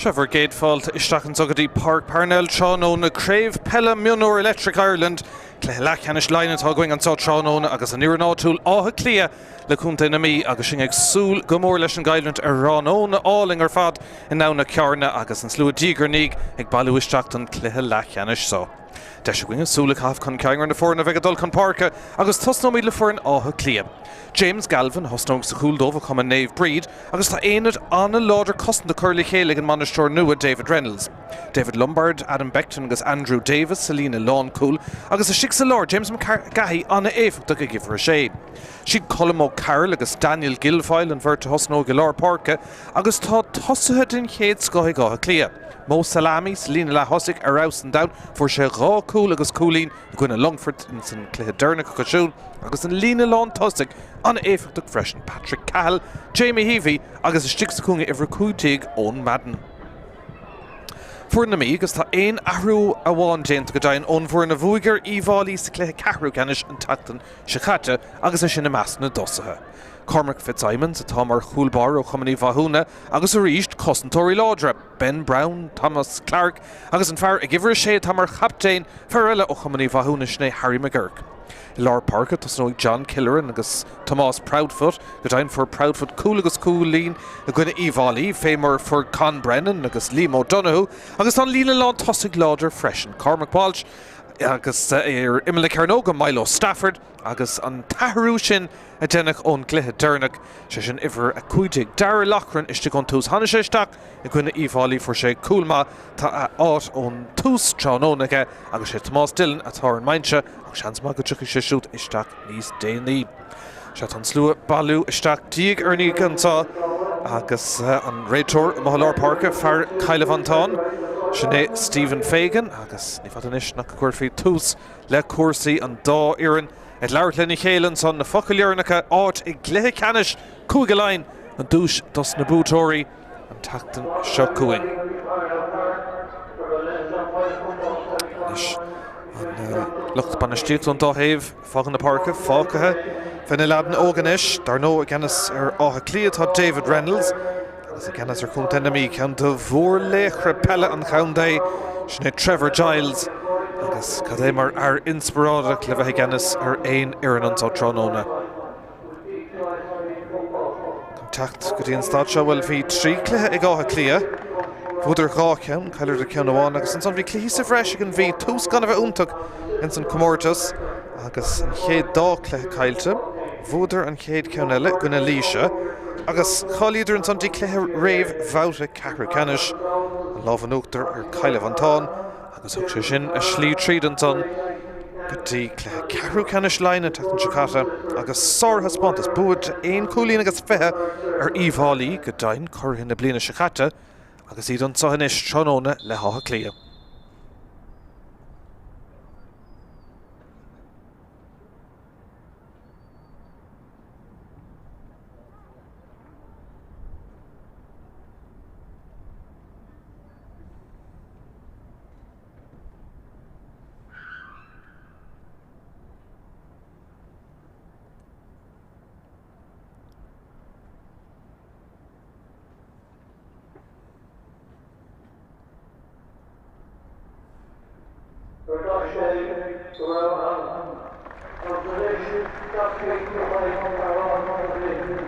Seo bhur gcéad fáilte isteach anseo go dtí Páirc Parnell tráthnóna. Craobh Peile Mionúr Electric Ireland, cluiche leathcheannais Laighean atá againn anseo tráthnóna agus an fhoireann áitiúil Áth Cliath le Contae na Mí agus sinn ag súil go mór leis an gcoimhlint ar thráthnóna álainn ar fad i nDomhnach Cearna agus an slua diaidh ar ndiaidh ag bailiú isteach don chluiche leathcheannais seo. Deis againn súil a chaitheamh chun cinn ar na foirne a bheidh ag dul chun páirce agus tosnóimid le foireann Átha Cliath. James Galvin a thosnóidh sa chúl dóibh ó Chumann Naomh Bríd agus tá aonad an-láidir cosanta curtha le chéile ag an mbainisteoir nua David Reynolds. David Lombard, Adam Beckton agus Andrew Davis sa líne lánchúil agus istigh sa lár James McGahey an-éifeachtach ag uimhir a sé. Siad Colm O'Carroll agus Daniel Guilfoyle an bheirt a thosnóidh i lár páirce agus tá tosaithe den chéad scoth ag Áth Cliath. Mo Salami sa líne leath-thosaigh ar fheabhas an domhain, fuair sé 2 chúl agus cúilín i gcoinne Longfoirt ins an cluiche deireanach acu siúd agus an líne lán-tosaigh an-éifeachtach freisin, Patrick Cahill, Jamie Heavey agus istigh sa chúinne uimhir 15 Eoin Madden. Foireann na Mí agus tá aon athrú amháin déanta go deimhin ón bhfoireann a bhuaigh ar Uíbh Fhailí sa chluiche ceathrú ceannais an tseachtain seo caite agus é sin i measc na dtosaithe. Cormac Fitzsimons atá mar chúl báire ó Chumann Uí Mhathúna agus arís cosantóirí láidre, Ben Browne, Thomas Clarke agus an fear ag uimhir a sé atá mar chaptaen, fear eile ó Chumann Uí Mhathúna, sin é Harry McGurk. I lár páirce tosnóidh John Killoran agus Tomás Proudfoot, go deimhin fuair Proudfoot cúl agus cúilín i gcoinne Uíbh Fhailí, fé mar a fuair Con Brennan agus Liam O'Donoghue agus tá an líne lán tosaigh láidir freisin, Cormac Walsh agus ar imeall na cearnóige Milo Stafford agus an t-athrú sin a deineadh ón gcluiche deireanach, sé sin uimhir 15, Darragh Loughran istigh ón tús. Tháinig sé isteach i gcoinne Uíbh Fhailí, fuair sé cúl maith, tá a áit ón tús tráthnóna aige agus sé Tomás Dillon atá ar an mbinse ach seans maith go dtiocfaidh sé siúd isteach níos déanaí. Sea, tá an slua ag bailiú isteach diaidh ar ndiaidh anseo agus an réiteoir amuigh i lár páirce, fear Cill Mhantáin, sin é Stephen Fagan agus ní fada anois nach go gcuirfí tús le cúrsaí an dá fhoireann. Ag labhairt lena chéile ansan, na focail dheireanacha, áit i gcluiche ceannais Cúige Laighean, an duais dos na buaiteoirí an tseachtain seo chugainn. Anois an lucht bainistíochta ón dá thaobh ag fágáil na páirce, fágtha fé na leaideanna óga anois. Dar ndóigh i gceannas ar Áth Cliath tá David Reynolds. Agus i gceannas ar Chontae na Mí, ceann de mhórlaochra peile an chontae, sin é Trevor Giles. Agus cad é mar fhear inspioráideach le bheith i gceannas ar aon fhoireann anso tráthnóna. Chun teacht go dtí an staid seo, bhuel, bhí 3 cluiche ag Áth Cliath. Bhuadar 2 cheann, chailleadar ceann amháin agus ansan bhí cluichí sa bhreis ag an Mhí. Tús gan a bheith iontach ins an comórtas agus an chéad dá chluiche caillte. Bhuadar an chéad cheann eile i gcoinne Laoise agus cháilíodar ansan dtí cluiche réamh-bhabhta ceathrú ceannais, an lámh in uachtar ar Chill Mhantáin agus thug sé sin a slí tríd ansan go dtí cluiche ceathrú ceannais Laighean an tseachtain seo caite agus sárthaispeántas, bua d'aon chúilín agus 20 ar Uíbh Fhailí, go deimhin, curaidh na bliana seo caite agus iad anso anois tráthnóna le hÁth Cliath. Gur gach sé go raibh ann, agus tar éis gach céad arán a bhí.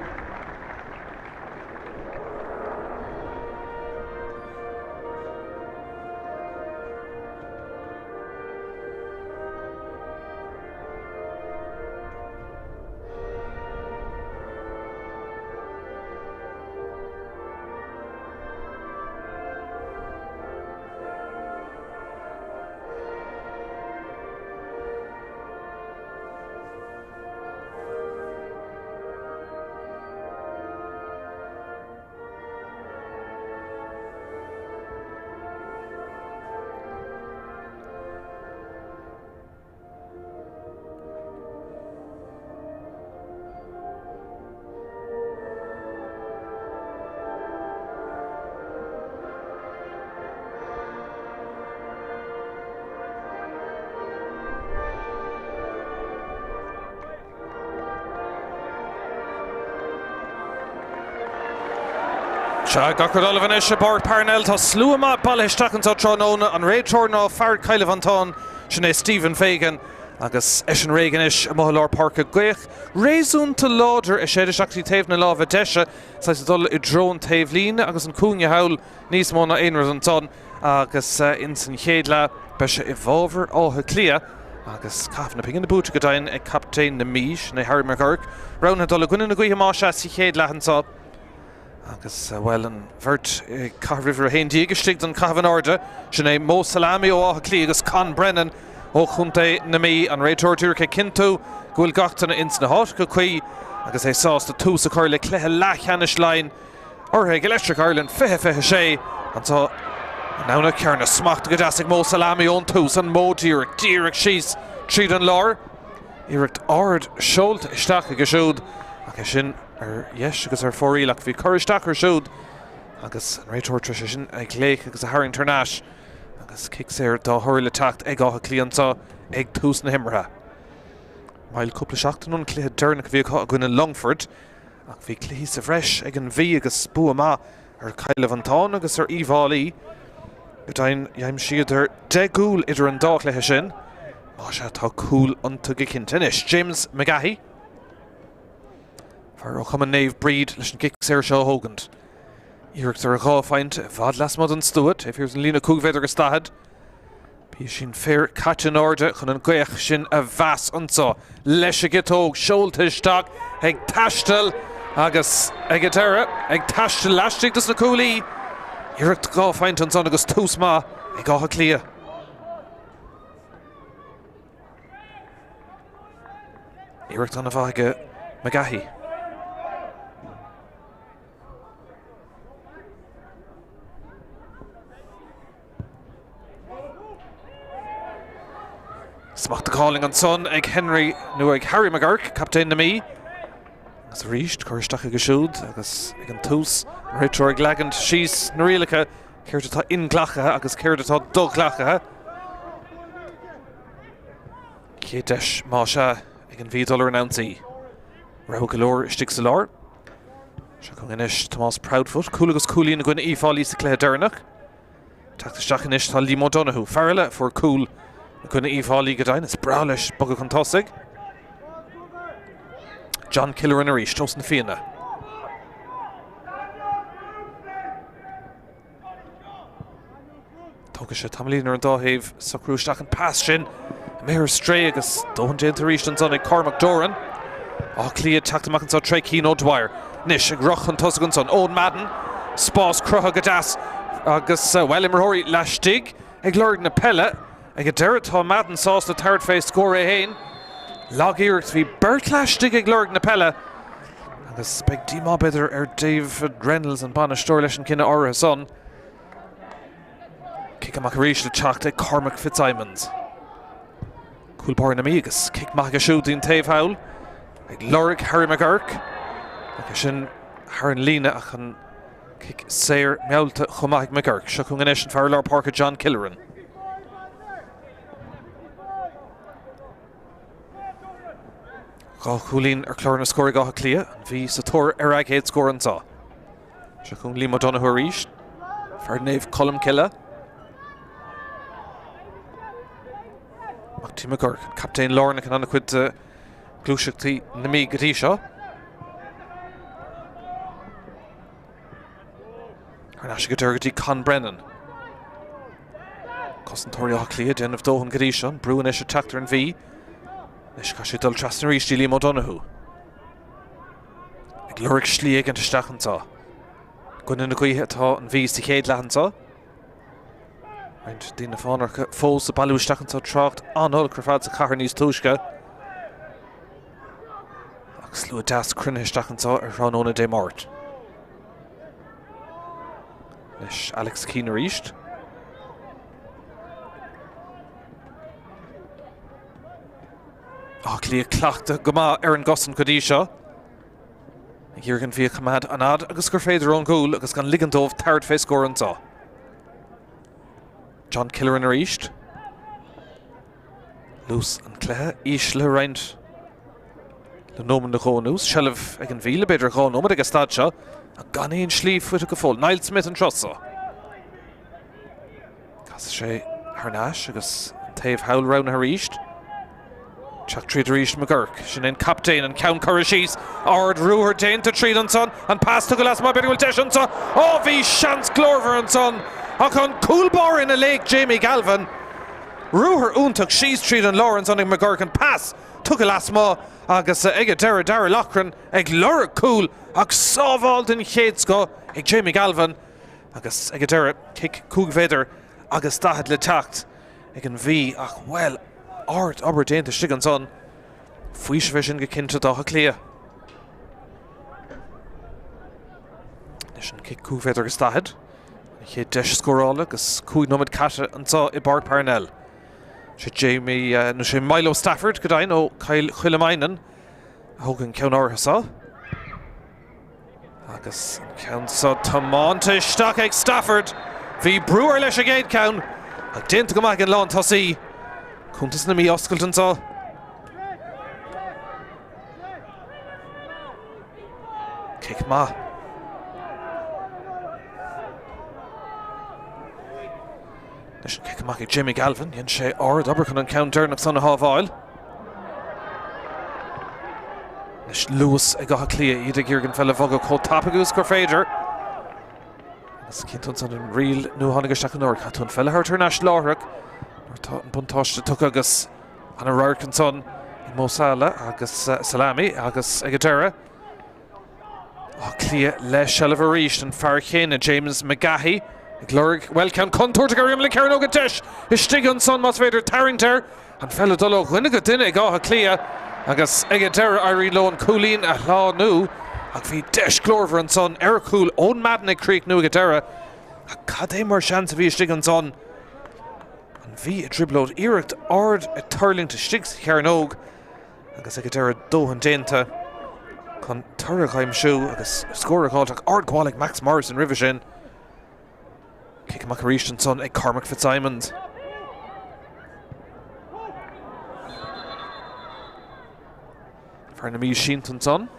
Sea, gach rud ullamh anois i bPáirc Parnell. Tá slua maith bailithe isteach anseo tráthnóna. An réiteoir ná fear Chill Mhantáin, sin é Stephen Fagan, agus eisean réidh anois amuigh i lár páirce. Gaoth réasúnta láidir ag séideadh isteach go dtí taobh na láimhe deise, saghas ag dul i dtreo an taobhlíne agus an cúinne thall níos mó ná aon rud ansan. Agus ins an chéad leath beidh sé i bhfabhar Átha Cliath agus caitheamh na pingine buaite go deimhin ag captaen na Mí, sin é Harry McGurk, roghnaithe dul i gcoinne na gaoithe más ea sa chéad leath anseo. Agus, bhuel, an bheirt ag caitheamh uimhir 11 istigh don chaitheamh in airde, sin é Mo Salami ó Áth Cliath agus Con Brennan ó chontae na Mí. An réiteoir díreach ag cinntiú go bhfuil gach duine ins na háiteacha cuí agus é sásta tús a chur le cluiche leathcheannais Laighean urraithe ag Electric Ireland 2026 anseo i nDomhnach Cearna. Smachtaithe go deas ag Mo Salami ón tús, an modh díreach, díreach síos tríd an lár. Iarracht ard seolta isteach aige siúd ach é sin ar dheis agus ar fóraoil ach bhí cur isteach air siúd agus an réiteoir tar éis é sin a ghlaoch agus a tharraingt thar n-ais agus cic saor dá thoradh le teacht ag Áth Cliath anseo ag tús na himeartha. Maill cúpla seachtain ón cluiche deireanach a bhí acu i gcoinne Longfoirt. Ach bhí cluichí sa bhreis ag an Mhí agus bua maith ar Chill Mhantáin agus ar Uíbh Fhailí. Go deimhin, d'aimsíodar 10 gcúl idir an dá chluiche sin. Más ea, tá cúl iontu go cinnte. Anois, James McGahey, fear ó Chumann Naomh Bríd, leis an gcic saor seo a thógaint. Iarracht ar dhá phointe i bhfad lasmuigh den stua, taobh thiar den líne 5 mhéadar agus 40. Píosaín féir caite in airde chun an ghaoth sin a mheas anseo leis an gciotóg seolta isteach ag taisteal agus ag an deireadh ag taisteal laistigh dos na cuaillí. Iarracht 2 phointe ansan agus tús maith ag Áth Cliath. Iarracht an-mhaith aige McGahey. Smacht go hálainn ansan ag Henry nó ag Harry McGurk, captaen na Mí. Agus arís, cur isteach aige siúd agus ag an tús, an réiteoir ag leagaint síos na rialacha, céard atá inghlactha agus céard atá do-ghlactha. Chéad deis, más ea, ag an Mhí dul ar an ionsaí. Rogha go leor istigh sa lár. Seo chugainn anois Tomás Proudfoot, cúl agus cúilín i gcoinne Uíbh Fhailí sa cluiche deireanach. Teacht isteach anois tá Liam O'Donoghue, fear eile a fuair cúl i gcoinne Uíbh Fhailí go deimhin. Is breá leis bogadh chun tosaigh. John Killoran arís, ós na Fianna. Tógfaidh sé tamaillín ar an dá thaobh socrú isteach an pas sin. Imithe ar strae agus dóthain déanta arís ansan ag Cormac Doran. Áth Cliath ag teacht amach anseo tré Cian O'Dwyer. Anois ag rith chun tosaigh ansan Eoin Madden. Spás cruthaithe go deas agus, bhuel, imreoirí laistigh ag lorg na peile. Ag an deireadh tá Madden sásta tabhairt fé scór é féin. Lag-iarracht, bhí beirt laistigh ag lorg na peile agus beidh díomá b'fhéidir ar David Reynolds, an bainisteoir, leis an gcinneadh áirithe san. Cic amach arís le teacht ag Cormac Fitzsimons. Cúl báire na Mí agus cic maith aige siúd dtí'n taobh thall. Ag lorg Harry McGurk. Ach é sin thar an líne ach an cic saor meallta chomh maith ag McGurk. Seo chugainn anois an fear lár páirce John Killoran. Dhá chúilín ar chlár na scór ag Áth Cliath. An Mhí sa tóir ar a gcéad scór anseo. Seo chugainn Liam O'Donoghue arís. Fear Naomh Colm Cille. Mac T. McGurk, an captaen lárnach in an-chuid de ghluaiseachtaí na Mí go dtí seo. Thar n-ais go deireadh go dtí Con Brennan. Cosantóirí Átha Cliath déanamh dóthain go dtí seo. An brú anois ag teacht ar an Mhí. Anois caithfidh sé dul trasna arís dtí Liam O'Donoghue. Ag lorg slí éigint isteach anseo. I gcoinne na gaoithe atá an Mhí sa chéad leath anseo. Roinnt daoine fánacha fós ag bailiú isteach anseo trácht an-olc ar fad sa chathair níos túisce. Ach slua deas cruinnithe isteach anseo ar thráthnóna Dé Máirt. Anois Alex Keane arís. Áth Cliath cleachta go maith ar an gcosaint go dtí seo. Ag iarraidh an Mhí a choimeád an fhad agus gur féidir ón gcúl agus gan ligean dóibh tabhairt fé scór anseo. John Killoran arís. Luas an chluiche íslithe roinnt le nóiméad nó dhó anuas. Seilbh ag an Mhí le b'fhéidir 2 nóiméad ag an staid seo. Ach gan aon slí faighte go fóill. Niall Smith an turas so. Casfaidh sé thar n-ais agus an taobh thall roghnaithe arís. Teacht tríd arís McGurk. Sin é an captaen, an ceann curtha síos. Ard ruathar déanta tríd ansan. An pas tugtha lasmuigh, b'fhéidir go bhfuil deis anso. Ó bhí seans glórmhar ansan ach an cúl báire ina laoch Jamie Galvin. Ruathar iontach síos tríd an lár ansan ag McGurk. An pas tugtha lasmuigh agus ag an deireadh Darragh Loughran ag lorg cúl ach sábháil den chéad scoth ag Jamie Galvin. Agus ag an deireadh, cic 5 mhéadar agus 40 le teacht ag an Mhí ach, bhuel, ard obair déanta istigh ansan. Faoiseamh é sin go cinnte d'Áth Cliath. Anois an cic 5 mhéadar agus 40. An chéad deis scórála agus 5 nóiméad caite anseo i bPáirc Parnell. Sé Jamie, nó sé Milo Stafford go deimhin ó Chill Choille Maighneann a thóg an ceann áirithe seo. Agus an ceann seo tiománta isteach ag Stafford. Bhí brú air leis an gcéad ceann, ach déanta go maith ag an lántosaí. Cuntas na Mí oscailte anseo. Cic maith. Anois an cic amach ag Jamie Galvin. Dhein sé ard obair chun an ceann deireanach san a shábháil. Anois luas ag Áth Cliath, iad ag iarraidh an pheil a bhogadh chomh tapaidh agus gur féidir. Agus cinnte ansan an riail nua a tháinig isteach anuraidh, caithfidh tú an pheil a thabhairt thar n-ais láithreach nuair atá an buntáiste tugtha agus ana-radharc ansan ag Mo Salah agus Salami agus ag an deireadh. Áth Cliath le seilbh arís, an fear chéanna, James McGahey, ag lorg, bhuel, ceann contúirteach ar imeall na cearnóige, deis istigh ansan más féidir tarraingt air, an pheil ag dul ó dhuine go duine ag Áth Cliath agus ag an deireadh éiríonn leo an cúilín a shlánú ach bhí deis glórmhar ansan ar chúl Eoin Madden ag críochnú ag an deireadh ach cad é mar seans a bhí istigh ansan. An Mhí i dtrioblóid, iarracht ard ag tuirlingt istigh sa chearnóg. Agus ag an deireadh dóthain déanta chun toradh a aimsiú agus scór a fháilt ach ardghabháil ag Max Morrison roimhe sin. Cic amach arís ansan ag Cormac Fitzsimons. Fear na Mí sínte ansan.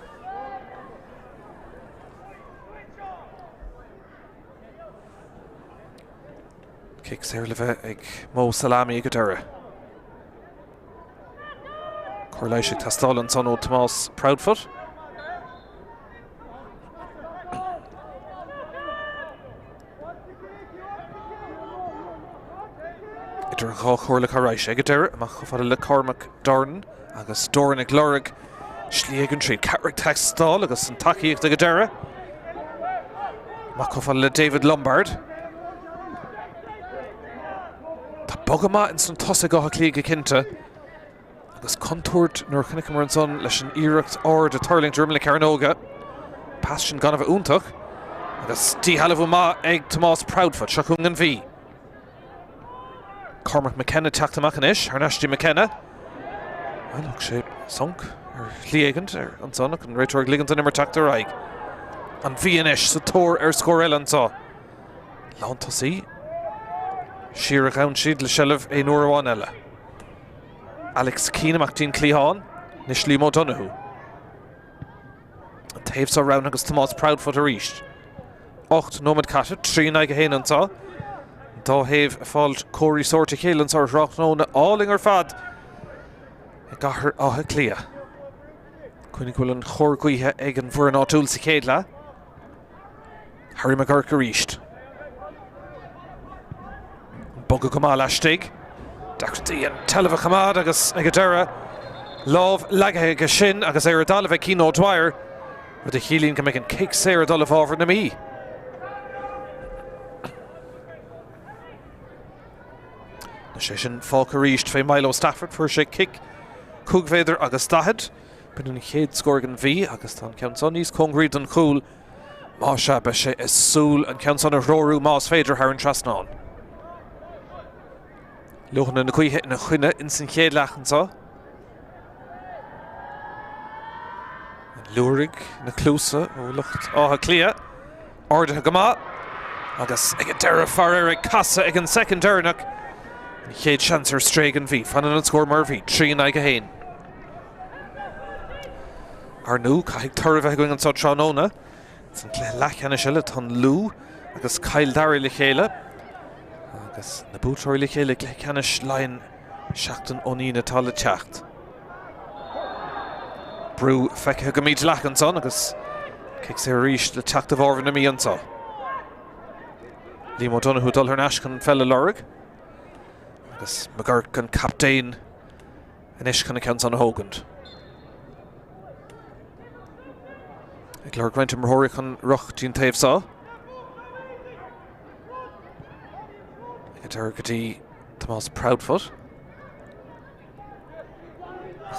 Cic saor le bheith ag Mo Salami ag an deireadh. Cóir leighis ag teastáil ansan ó Tomás Proudfoot. Idir an dhá chomhairle cá raibh sé ag an deireadh, amach chomh fada le Cormac Doran agus Doran ag lorg slí éigin tríd. Ceathrar ag teastáil agus an tacaíocht ag an deireadh. Amach chomh fada le David Lombard. Tá bogadh maith ins an tosaigh ag Áth Cliath go cinnte agus contúirt nuair a chonaiceamar ansan leis an iarracht ard ag tuirlingt ar imeall na cearnóige. Pas sin gan a bheith iontach agus díshealbhú maith ag Tomás Proudfoot. Seo chugainn an Mhí. Cormac McKenna teacht amach anois, thar n-ais dtí McKenna. Bhuel, thug sé sonc ar shlí éigint ar ansan ach an réiteoir ag ligint don imirt teacht ar aghaidh. An Mhí anois sa tóir ar scór eile anseo. Lántosaí siar a ghabhann siad le seilbh aon uair amháin eile. Alex Keane amach dtí'n cliathán, anois Liam O'Donoghue. An taobh seo roghnaithe agus Tomás Proudfoot arís. 8 nóiméad caite, 3 in aghaidh 1 anseo. An dá thaobh ag fáilt comharthaí sóirt a chéile anseo ar thráthnóna álainn ar fad i gcathair Átha Cliath. Cuimhnigh go bhfuil an chóir gaoithe ag an bhfoireann áitiúil sa chéad leath. Harry McGurk arís. Bogadh go maith laistigh. Deacrachtaí an tseilbh a choimeád agus ag an deireadh, lámh leagtha aige sin agus é ar an dtalamh ag Cian O'Dwyer, rud a chiallaíonn go mbeidh an cic saor ag dul i bhfabhar na Mí. Anois é sin fágtha arís fé Milo Stafford, fuair sé cic 5 mhéadar agus 40. B'in an chéad scór ag an Mhí agus tá an ceann seo níos cóngaraí don chúl. Más ea, beidh sé ag súil an ceann san a threorú más féidir thar an trasnán. Leoithne na gaoithe ina choinne ins an chéad leath anseo. An liúirigh na cluasa ó lucht Átha Cliath. Ardaithe go maith agus ag an deireadh fear air ag casadh ag an soicind deireanach. An chéad seans ar strae ag an Mhí. Fanann an scór mar a bhí, 3 in aghaidh 1. Ar ndú, caithfidh toradh a bheith againn anseo tráthnóna. San chluiche leathcheannais eile tá an Lú agus Cill Dara le chéile agus na buaiteoirí le chéile i gcluiche ceannais Laighean seachtain ón Aoine atá le teacht. Brú feicthe go mídhleathach ansan agus cic saor arís le teacht i bhfabhar na Mí anseo. Liam O'Donoghue dul thar n-ais chun an pheil a lorg agus McGurk an captaen anois chun an ceann san a thógaint. Ag lorg roinnt imreoirí chun rith dtí'n taobh seo. Ag an deireadh go dtí Tomás Proudfoot.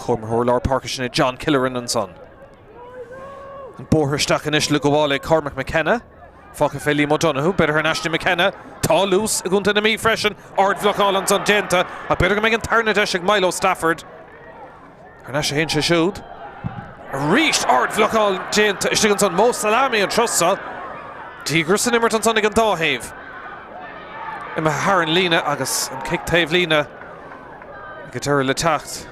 Comhimreoir lár páirce sin é John Killoran ansan. An bóthar isteach anois le gabháil ag Cormac McKenna. Fágtha fé Liam O'Donoghue, b'fhéidir thar n-ais dtí McKenna. Tá luas i gcontae na Mí freisin. Ardbhlocáil ansan déanta ach b'fhéidir go mbeidh an tarna deis ag Milo Stafford. Thar n-ais a théann sé siúd. Arís ardbhlocáil déanta istigh ansan. Mo Salami an turas seo. Díograis san imirt ansan ag an dá thaobh. Imithe thar an líne agus an cic taobh líne ag an deireadh le teacht.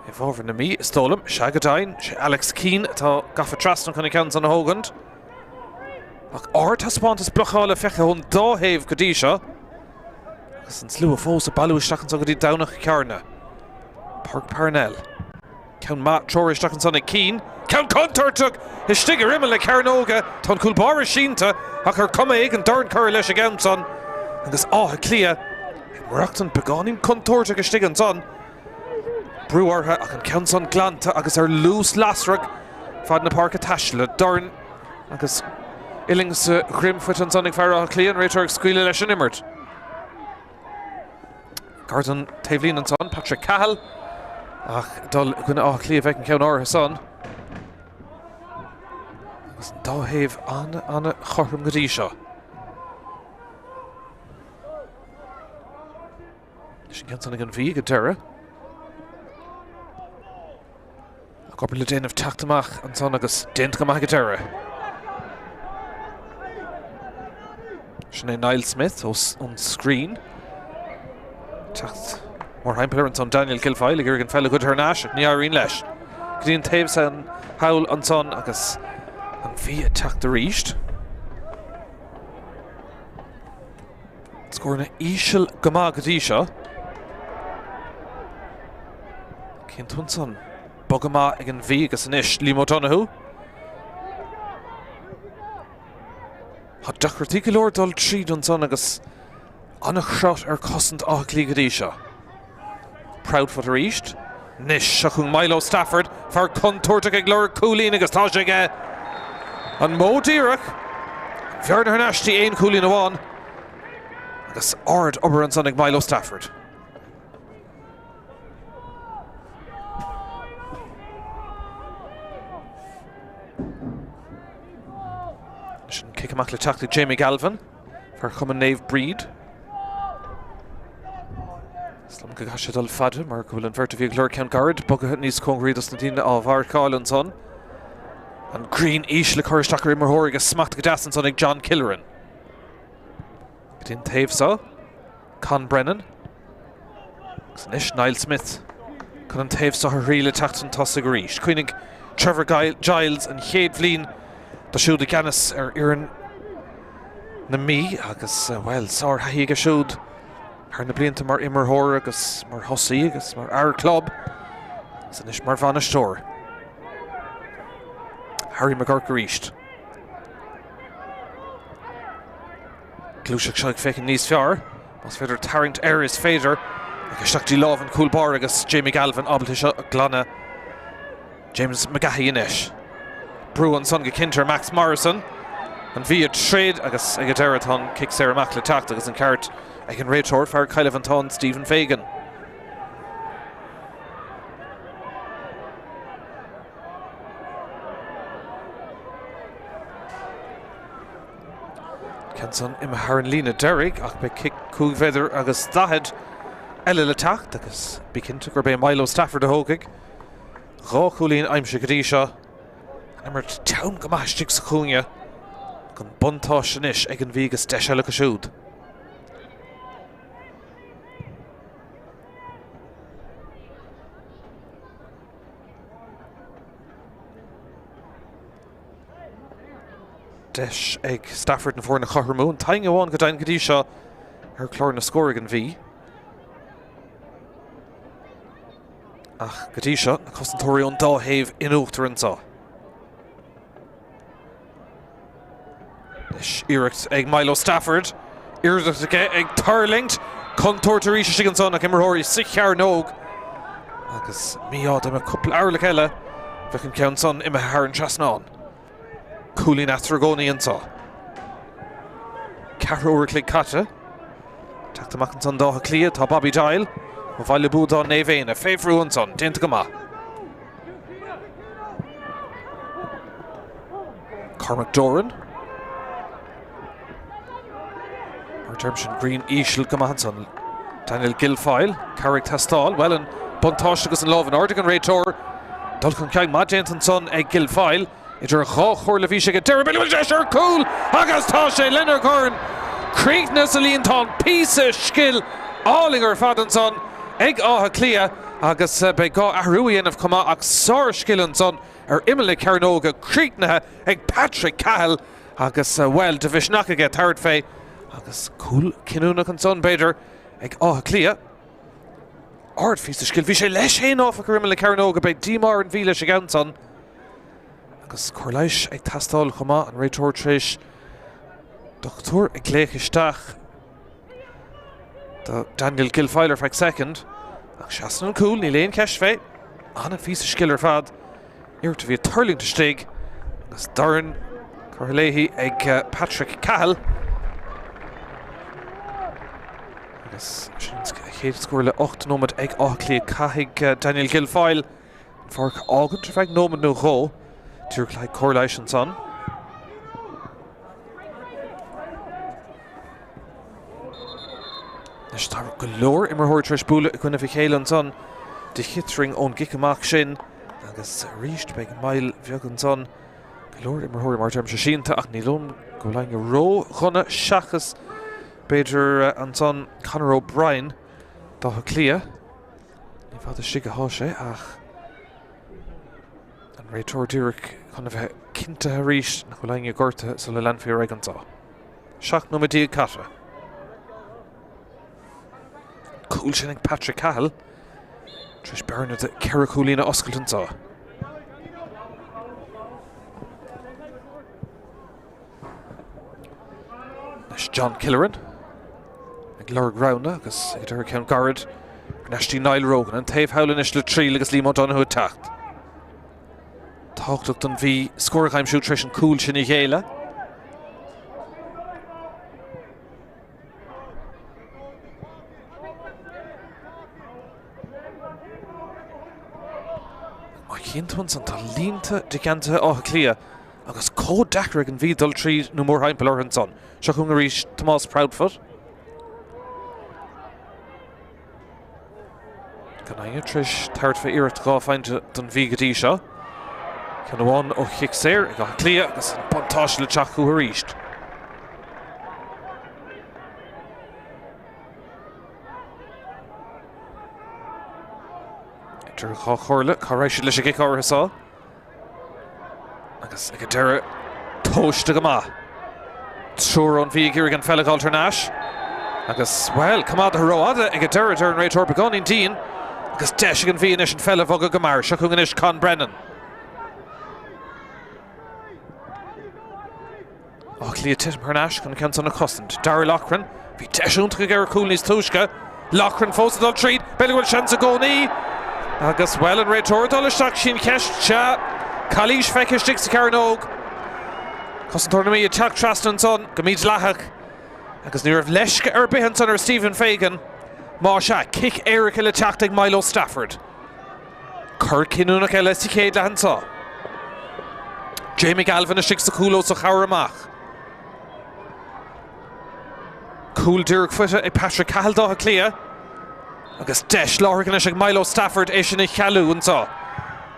I bhfabhar na Mí, is dóigh liom. Sea go deimhin, sé Alex Keane atá gafa trasna chun an ceann san a thógaint. Ach ardtaispeántas blocála feicthe ón dá thaobh go dtí seo. Agus an slua fós ag bailiú isteach anso go dtí Domhnach Cearna. Páirc Parnell. Ceann maith treoraithe isteach ansan ag Keane. Ceann contúirteach istigh ar imeall na cearnóige. Tá an cúl báire sínte ach ar chuma éigin dorn curtha leis an gceann san agus Áth Cliath ag maireachtaint beagáinín contúirteach istigh ansan. Brú orthu ach an ceann san glanta agus ar luas lasrach fad na páirce taistil. Dorn agus uillinn sa dhroim faighte ansan ag fear Átha Cliath, an réiteoir ag scaoileadh leis an imirt. Gar don taobhlíne ansan, Patrick Cahill ach dul i gcoinne Átha Cliath a bheidh an ceann áirithe san. Agus an dá thaobh an-an-chothrom go dtí seo. Leis an gceann san ag an Mhí ag an deireadh. Ach obair le déanamh teacht amach ansan agus déanta go maith ag an deireadh. Sin é Niall Smith ón Scrín. Teacht mórthimpeall air ansan Daniel Guilfoyle ag iarraidh an pheil a ghoid thar n-ais ach ní éiríonn leis. Go dtí an taobh san thall ansan agus an Mhí ag teacht arís. Scóranna íseal go maith go dtí seo. Cén t-ansan? Bogadh maith ag an Mhí agus anois Liam O'Donoghue. Tá deacrachtaí go leor dul tríd ansan agus an-chrot ar cosaint Átha Cliath go dtí seo. Proudfoot arís. Anois seo chugainn Milo Stafford, fear contúirteach ag lorg cúilín agus tá sé aige. An modh díreach. An bhearna thar n-ais dtí aon chúilín amháin. Agus ard obair ansan ag Milo Stafford. Sin cic amach le teacht ag Jamie Galvin. Fear Chumann Naomh Bríd. Is liom go gcaithfidh sé dul fada mar go bhfuil an bheirt a bhí ag lorg ceann gairid bogtha níos cóngaraí dos na daoine á mharcáil ansan. An ghrian íseal ag cur isteach ar imreoir agus smacht go deas ansan ag John Killoran. Go dtí an taobh seo, Con Brennan. Agus anois Niall Smith chun an taobh seo a thriail ag teacht chun tosaigh arís. Cuimhnigh Trevor Giles an chéad bhliain dó siúd i gceannas ar fhoireann na Mí agus, bhuel, sárthaithí aige siúd thar na blianta mar imreoir agus mar thosaí agus mar fhear club agus anois mar bhainisteoir. Harry McGurk arís. Gluaiseacht seo ag féachaint níos fearr. Más féidir tarraingt air is féidir. Ach isteach dtí lámh an chúl báire agus Jamie Galvin ábalta seo a ghlanadh. James McGahey anois. Brú ansan go cinnte ar Max Morrison. An Mhí ag troid agus ag an deireadh tá an cic saor amach le teacht agus an ceart ag an réiteoir, fear Chill Mhantáin, Stephen Fagan. Ceann san imithe thar an líne deiridh ach beidh cic 5 mhéadar agus 40 eile le teacht agus bí cinnte gurb é Milo Stafford a thógfaidh. Dhá chúilín aimsithe go dtí seo. An imirt teann go maith istigh sa chúinne. An buntáiste anois ag an Mhí agus deis eile acu siúd. Deis ag Stafford na foirne a chothromú, an t-aon amháin go deimhin go dtí seo ar chlár na scór ag an Mhí. Ach go dtí seo, na cosantóirí ón dá thaobh in uachtar anseo. Anois iarracht ag Milo Stafford. Iarracht aige ag tuirlingt. Contúirt arís istigh ansan ach imreoirí sa chearnóg. Agus mí-ádh dá mbeadh cúpla orlach eile, bheadh an ceann san imithe thar an trasnán. Cúilín eatarthu i gcónaí anseo. Ceathrú uair a chloig caite. Teacht amach ansan d'Áth Cliath tá Bobby Doyle ó Bhaile Buadáin Naomh Éanna fé bhrú ansan. Déanta go maith. Cormac Doran. Mar deirim sin grian íseal go maith ansan. Daniel Guilfoyle, cabhair ag teastáil. Bhuel, an buntáiste agus an lámh in airde ag an réiteoir. Dul chun cinn maith déanta ansan ag Guilfoyle. Idir dhá chomhairle bhí sé ag deireadh b'fhéidir go bhfuil deis ar chúl agus tá sé lena dhorn! Críochnaithe sa líontán, píosa scil álainn ar fad ansan ag Áth Cliath agus beidh gá athrú a dhéanamh chomh maith ach sár-scil ansan ar imeall na cearnóige críochnaithe ag Patrick Cahill agus bhuel de mhisneach aige tabhairt fé agus cúl cinniúnach ansan b'fhéidir ag Áth Cliath. Ard-phíosa scil. Bhí sé leis féin áfach ar imeall na cearnóige beidh díomá ar an Mhí leis an gceann san. Agus cóir leighis ag teastáil chomh maith, an réiteoir tar éis dochtúir a ghlaoch isteach do Daniel Guilfoyle ar feadh soicind. Ach seasann an cúl, níl aon cheist fé. An-phíosa scil ar fad. Iarracht a bhí ag tuirlingt istigh agus dorn curtha léi ag Patrick Cahill. Agus sin an chéad scór le 8 nóiméad ag Áth Cliath. Caithfidh Daniel Guilfoyle An pháirc a fhágaint ar feadh nóiméad nó dhó. Díreach le haghaidh cóir leighis ansan. Anois tá go leor imreoirí tar éis bualadh i gcoinnibh a chéile ansan de chitring ón gcic amach sin agus arís beidh moill bheag ansan. Go leor imreoirí mar deirimse sínte ach ní dóigh liom go bhfuil éinne ró-dhona seachas b'fhéidir ansan Conor O'Brien d'Áth Cliath. Ní fada istigh atá sé ach an réiteoir díreach chun a bheith cinntithe arís nach bhfuil éinne gortaithe sula leanfaí ar aghaidh anseo. 17 nóiméad caite. Cúl sin ag Patrick Cahill tar éis bearna de cheithre chúilín a oscailt anseo. Anois John Killoran ag lorg roghanna agus ag deireadh ceann gairid thar n-ais dtí Niall Rogan. An taobh thall anois le triail agus Liam O'Donoghue ag teacht. Tábhachtach don Mhí scór a aimsiú tar éis an cúl sin a ghéilleadh. Má chíonn tú ansan tá línte de gheansaithe Átha Cliath agus chomh deacair ag an Mhí dul tríd nó mórthimpeall orthu ansan. Seo chugainn arís Tomás Proudfoot. Gan éinne tar éis tabhairt fé iarracht 2 phointe don Mhí go dtí seo. Ceann amháin ó chic saor ag Áth Cliath agus an buntáiste le teacht chucu arís. Idir dhá chomhairle, cá raibh siad leis an gcic áirithe seo? Agus ag an deireadh, tomhaiste go maith. Triúr ón Mhí ag iarraidh an pheil a dh'fháilt thar n-ais. Agus, bhuel, coimeádaithe rófhada ag an deireadh, deir an réiteoir beagáinín dian. Agus deis ag an Mhí anois an pheil a bhogadh go mear. Seo chugainn anois Con Brennan. Áth Cliath titim thar n-ais chun an ceann san a chosaint. Darragh Loughran, bhí deis iontach aige ar chúl níos túisce. Loughran fós ag dul tríd, b'fhéidir go bhfuil seans i gcónaí. Agus, bhuel, an réiteoir ag dul isteach, sin ceist, sea. Calaois feicthe istigh sa chearnóg. Cosantóir na Mí ag teacht trasna ansan, go mídhleathach. Agus ní raibh leisce ar bith ansan ar Stephen Fagan. Má sea, cic éirice le teacht ag Milo Stafford. Cor cinniúnach eile sa chéad leath anseo. Jamie Galvin istigh sa chúl os a chomhair amach. Cúl díreach faighte ag Patrick Cahill d'Áth Cliath. Agus deis láithreach anois ag Milo Stafford é sin a chealú anseo.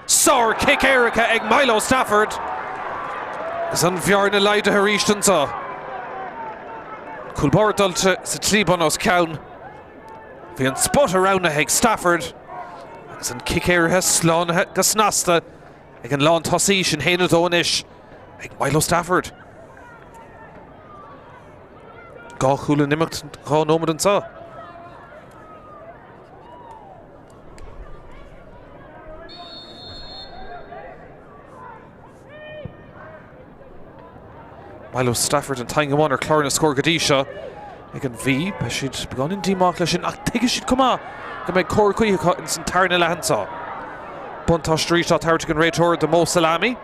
Sár chic éirice ag Milo Stafford. Agus an bhearna laghdaithe arís anseo. Cúl báire dulta sa tslí bun os cionn. Bhí an spota roghnaithe ag Stafford agus an cic éirice slánaithe go snasta ag an lántosaí, sin 1-2 anois ag Milo Stafford. 2 chúl in imeacht 2 nóiméad anseo. Milo Stafford an t-ainm amháin ar chlár na scór go dtí seo ag an Mhí. Beidh siad beagáinín díomách leis sin ach tuigfidh siad chomh maith go mbeidh cóir cuí acu ins an tarna leath anseo. Buntáiste arís á tabhairt ag an réiteoir do Mo Salami.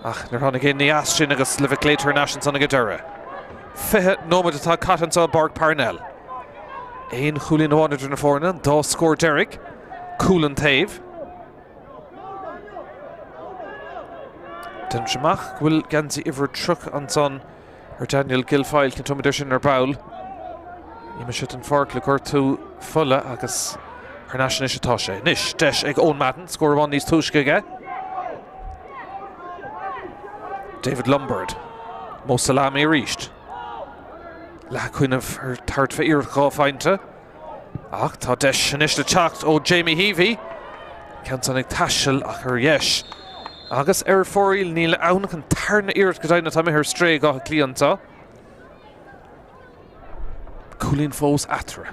Ach níor tháinig aon ní as sin agus luibh glaoite thar n-ais ansan ag an deireadh. 20 nóiméad atá caite anseo i bPáirc Parnell. Aon chúilín amháin idir na foirne, an dá scór deiridh, cúl an taobh. Déanaimse amach go bhfuil geansaí uimhir 30 ansan ar Daniel Guilfoyle, cinnteoimid air sin ar ball. D'imigh sé den pháirc le gortú fola agus thar n-ais anois atá sé. Anois, deis ag Eoin Madden, scór amháin níos túisce aige. David Lombard. Mo Salami arís. Leath ag cuimhneamh ar tabhairt fé iarracht 2 phointe. Ach tá deis anois le teacht ó Jamie Heavey. Ceann san ag taisteal ach ar dheis. Agus ar fóraoil níl ann ach an tarna iarracht go deimhin atá imithe ar strae ag Áth Cliath anseo. Cúilín fós eatarthu.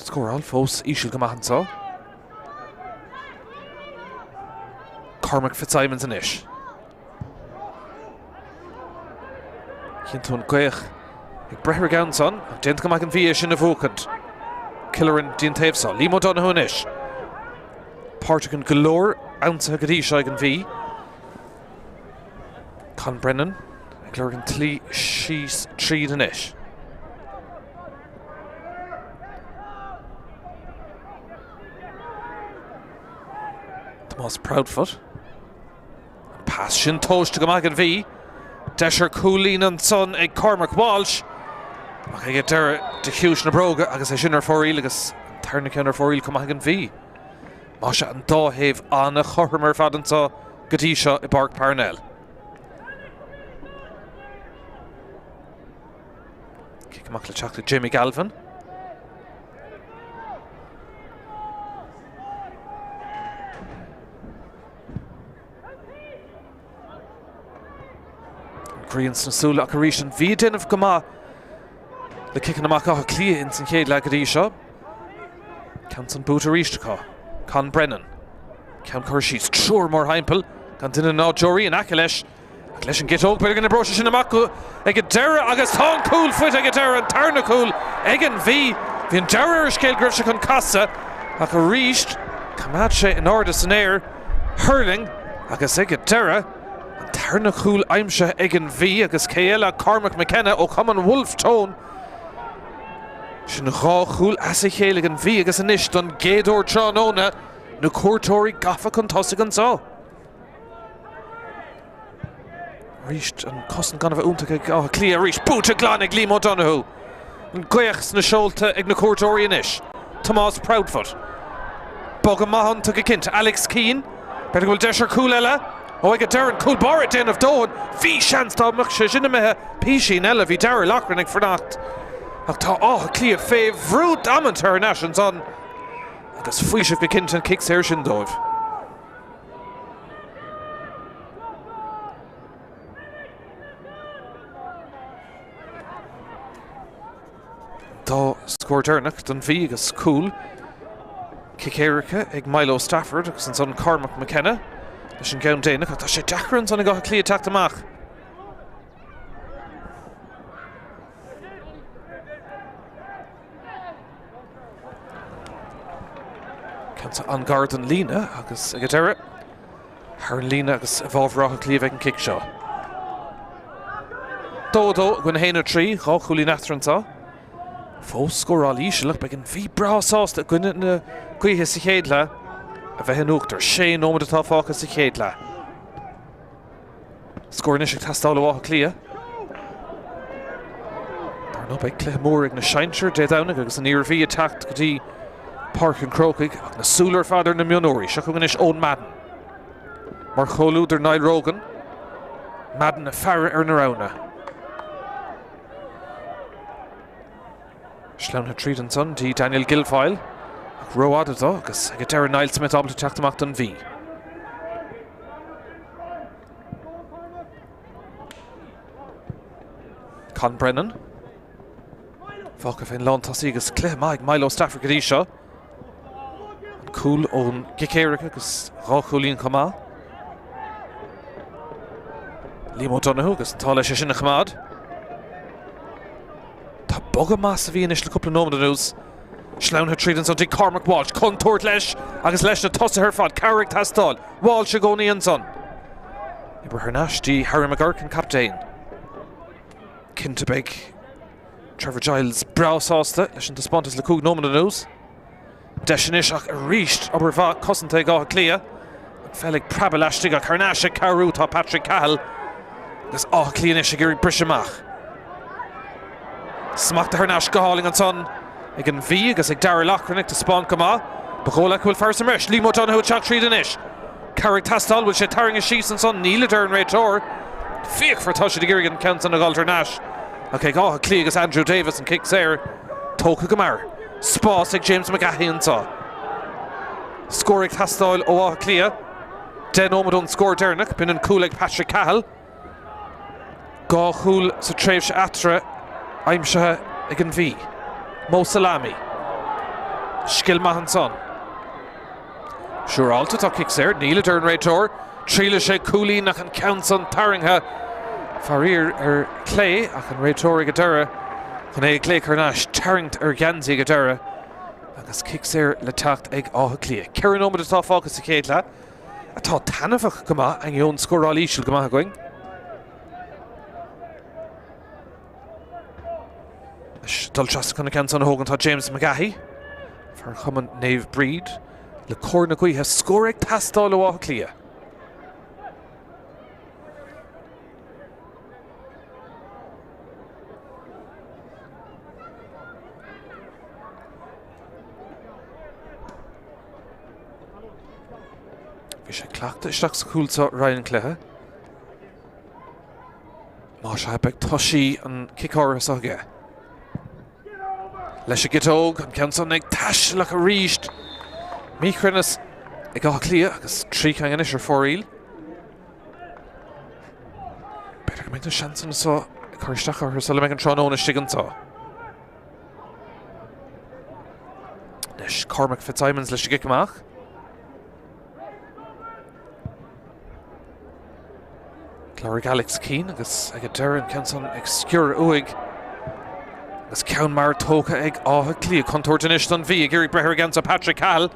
Scóráil fós íseal go maith anseo. Cormac Fitzsimons anois. Chíonn tú an ghaoth ag breith ar an gceann san, ach déanta go maith ag an Mhí é sin a bhuachaint. Killoran dtí an taobh seo. Liam O'Donoghue anois. Páirteach in go leor ionsaithe go dtí seo ag an Mhí. Con Brennan ag lorg an tslí síos tríd anois. Tomás Proudfoot. An pas sin tomhaiste go maith ag an Mhí. Deis ar chúilín ansan ag Cormac Walsh. Ach ag an deireadh de chiumhais na bróga agus é sin ar fóraoil agus an tarna ceann ar fóraoil chomh maith ag an Mhí. Más ea an dá thaobh an-chothrom ar fad anseo go dtí seo i bPáirc Parnell. Cic amach le teacht ag Jamie Galvin. An ghrian sna súile ach arís an Mhí ag déanamh go maith le ciceanna amach Átha Cliath ins an chéad leath go dtí seo. Ceann san buaite arís acu. Con Brennan. Ceann curtha síos. Triúr mórthimpeall. Gan duine ná deoraí in aice leis. Ach leis an gciotóg, b'fhéidir go n-oibreoidh sé sin amach ag an deireadh agus tá an cúl faighte ag an deireadh, an tarna cúl ag an Mhí. Bhí an dealramh ar an scéal go raibh sé chun casadh ach arís choimeád sé in airde san aer, thuirling agus ag an deireadh, an tarna cúl aimsithe ag an Mhí agus cé eile ach Cormac McKenna ó chumann Wolfe Tone. Sin dhá chúl as a chéile ag an Mhí agus anois don gcéad uair tráthnóna na cuairteoirí gafa chun tosaigh anseo. Arís an cosaint gan a bheith iontach ag Áth Cliath arís. Buaite glan ag Liam O'Donoghue. An ghaoth sna seolta ag na cuairteoirí anois. Tomás Proudfoot. Bogadh maith iontu go cinnte. Alex Keane. B'fhéidir go bhfuil deis ar chúl eile. Ó ag an deireadh an cúl báire ag déanamh dóthain. Bhí seans dá mbeadh sé sin imithe písín eile. Bhí Darragh Loughran ag fanacht. Ach tá Áth Cliath fé bhrú damanta thar n-ais ansan. Agus faoiseamh go cinnte an cic saor sin dóibh. Dá scór deireanach don Mhí agus cúl cic éirice ag Milo Stafford agus ansan Cormac McKenna leis an gceann déanach ach tá sé deacair ansan ag Áth Cliath teacht amach. Ceann seo an-ghar don líne agus ag an deireadh thar an líne agus i bhfabhar Átha Cliath ag an cic seo. 2 2 i gcoinne 1 3, dhá chúilín eatarthu anseo. Fós scóráil íseal ach beidh an Mhí breá sásta i gcoinne na gaoithe sa chéad leath a bheith in uachtar. Sé nóiméad atá fágtha sa chéad leath. Scór anois ag teastáil ó Áth Cliath. Dar ndóigh beidh cluiche mór ag na sinsir Dé Domhnaigh agus an Iarmhí ag teacht go dtí Páirc an Chrócaigh ach na súile ar fad ar na mionúirí. Seo chugainn anois Eoin Madden. Mar chomhluadar Niall Rogan. Madden ag faire ar na roghanna. Sleamhnaithe tríd ansan dtí Daniel Guilfoyle ach rófhada dó agus ag an deireadh Niall Smith ábalta teacht amach don Mhí. Con Brennan. Fágtha fén lántosaí agus cluiche maith ag Milo Stafford go dtí seo. An cúl ón gcic éirice agus 2 chúilín chomh maith. Liam O'Donoghue agus an t-ádh leis é sin a choimeád. Tá bogadh maith sa Mhí anois le cúpla nóiméad anuas. Sleamhnaithe tríd ansan dtí Cormac Walsh. Contúirt leis agus leis na tosaithe ar fad. Cabhair ag teastáil. Walsh i gcónaí ansan. Oibrithe thar n-ais dtí Harry McGurk, an captaen. Cinnte beidh Trevor Giles breá sásta leis an taispeántas le 5 nóiméad anuas. Deis anois ach arís obair mhaith cosanta ag Áth Cliath. An pheil ag preabadh laistigh ach thar n-ais ag cabhrú tá Patrick Cahill agus Áth Cliath anois ag iarraidh briseadh amach. Smachtaithe thar n-ais go hálainn ansan ag an Mhí agus ag Darragh Loughran ag taispeáint go maith. Ba dhóigh leat go bhfuil fear sa mbreis. Liam O'Donoghue ag teacht tríd anois. Cabhair ag teastáil, bhfuil sé tarraingthe síos ansan? Níl, a deir an réiteoir. Fíochmhar tá siad ag iarraidh an ceann san a dh'fháilt thar n-ais. Ach ag Áth Cliath agus Andrew Davis an cic saor tógtha go mear. Spás ag James McGahey anseo. Scór ag teastáil ó Áth Cliath. 10 nóiméad ón scór deireanach. B'in an cúl ag Patrick Cahill. 2 chúl sa tréimhse eatarthu aimsithe ag an Mhí. Mo Salami. Scil maith ansan. Siúráilte tá cic saor. Níl, a deir an réiteoir. Triailfidh sé cúilín ach an ceann san tarraingthe. Faraor ar clé ach an réiteoir ag an deireadh chun é a ghlaoch thar n-ais. Tarraingt ar gheansaí ag an deireadh agus cic saor le teacht ag Áth Cliath. 4 nóiméad atá fágtha sa chéad leath atá taitneamhach go maith ainneoin scóráil íseal go maith againn. Anois dul trasna chun an ceann san a thógaint tá James McGahey, fear Chumann Naomh Bríd, le cóir na gaoithe. Scór ag teastáil ó Áth Cliath. Bhí sé cleachta isteach sa chúl seo roimh an cluiche. Más ea, beidh toisí an cic áirithe seo aige. Leis an gciotóg, an ceann san ag taisteal ach arís míchruinneas ag Áth Cliath agus 3 cinn anois ar fóraoil. B'fhéidir go mbeidh na seansanna seo ag cur isteach orthu sula mbeidh an tráthnóna istigh anseo. Anois Cormac Fitzsimons leis an gcic amach. Cláraigh Alex Keane agus ag an deireadh an ceann san ag sciorradh uaidh. Agus ceann mear tógtha ag Áth Cliath. Contúirt anois don Mhí ag iarraidh breith ar an gceann seo Patrick Cahill.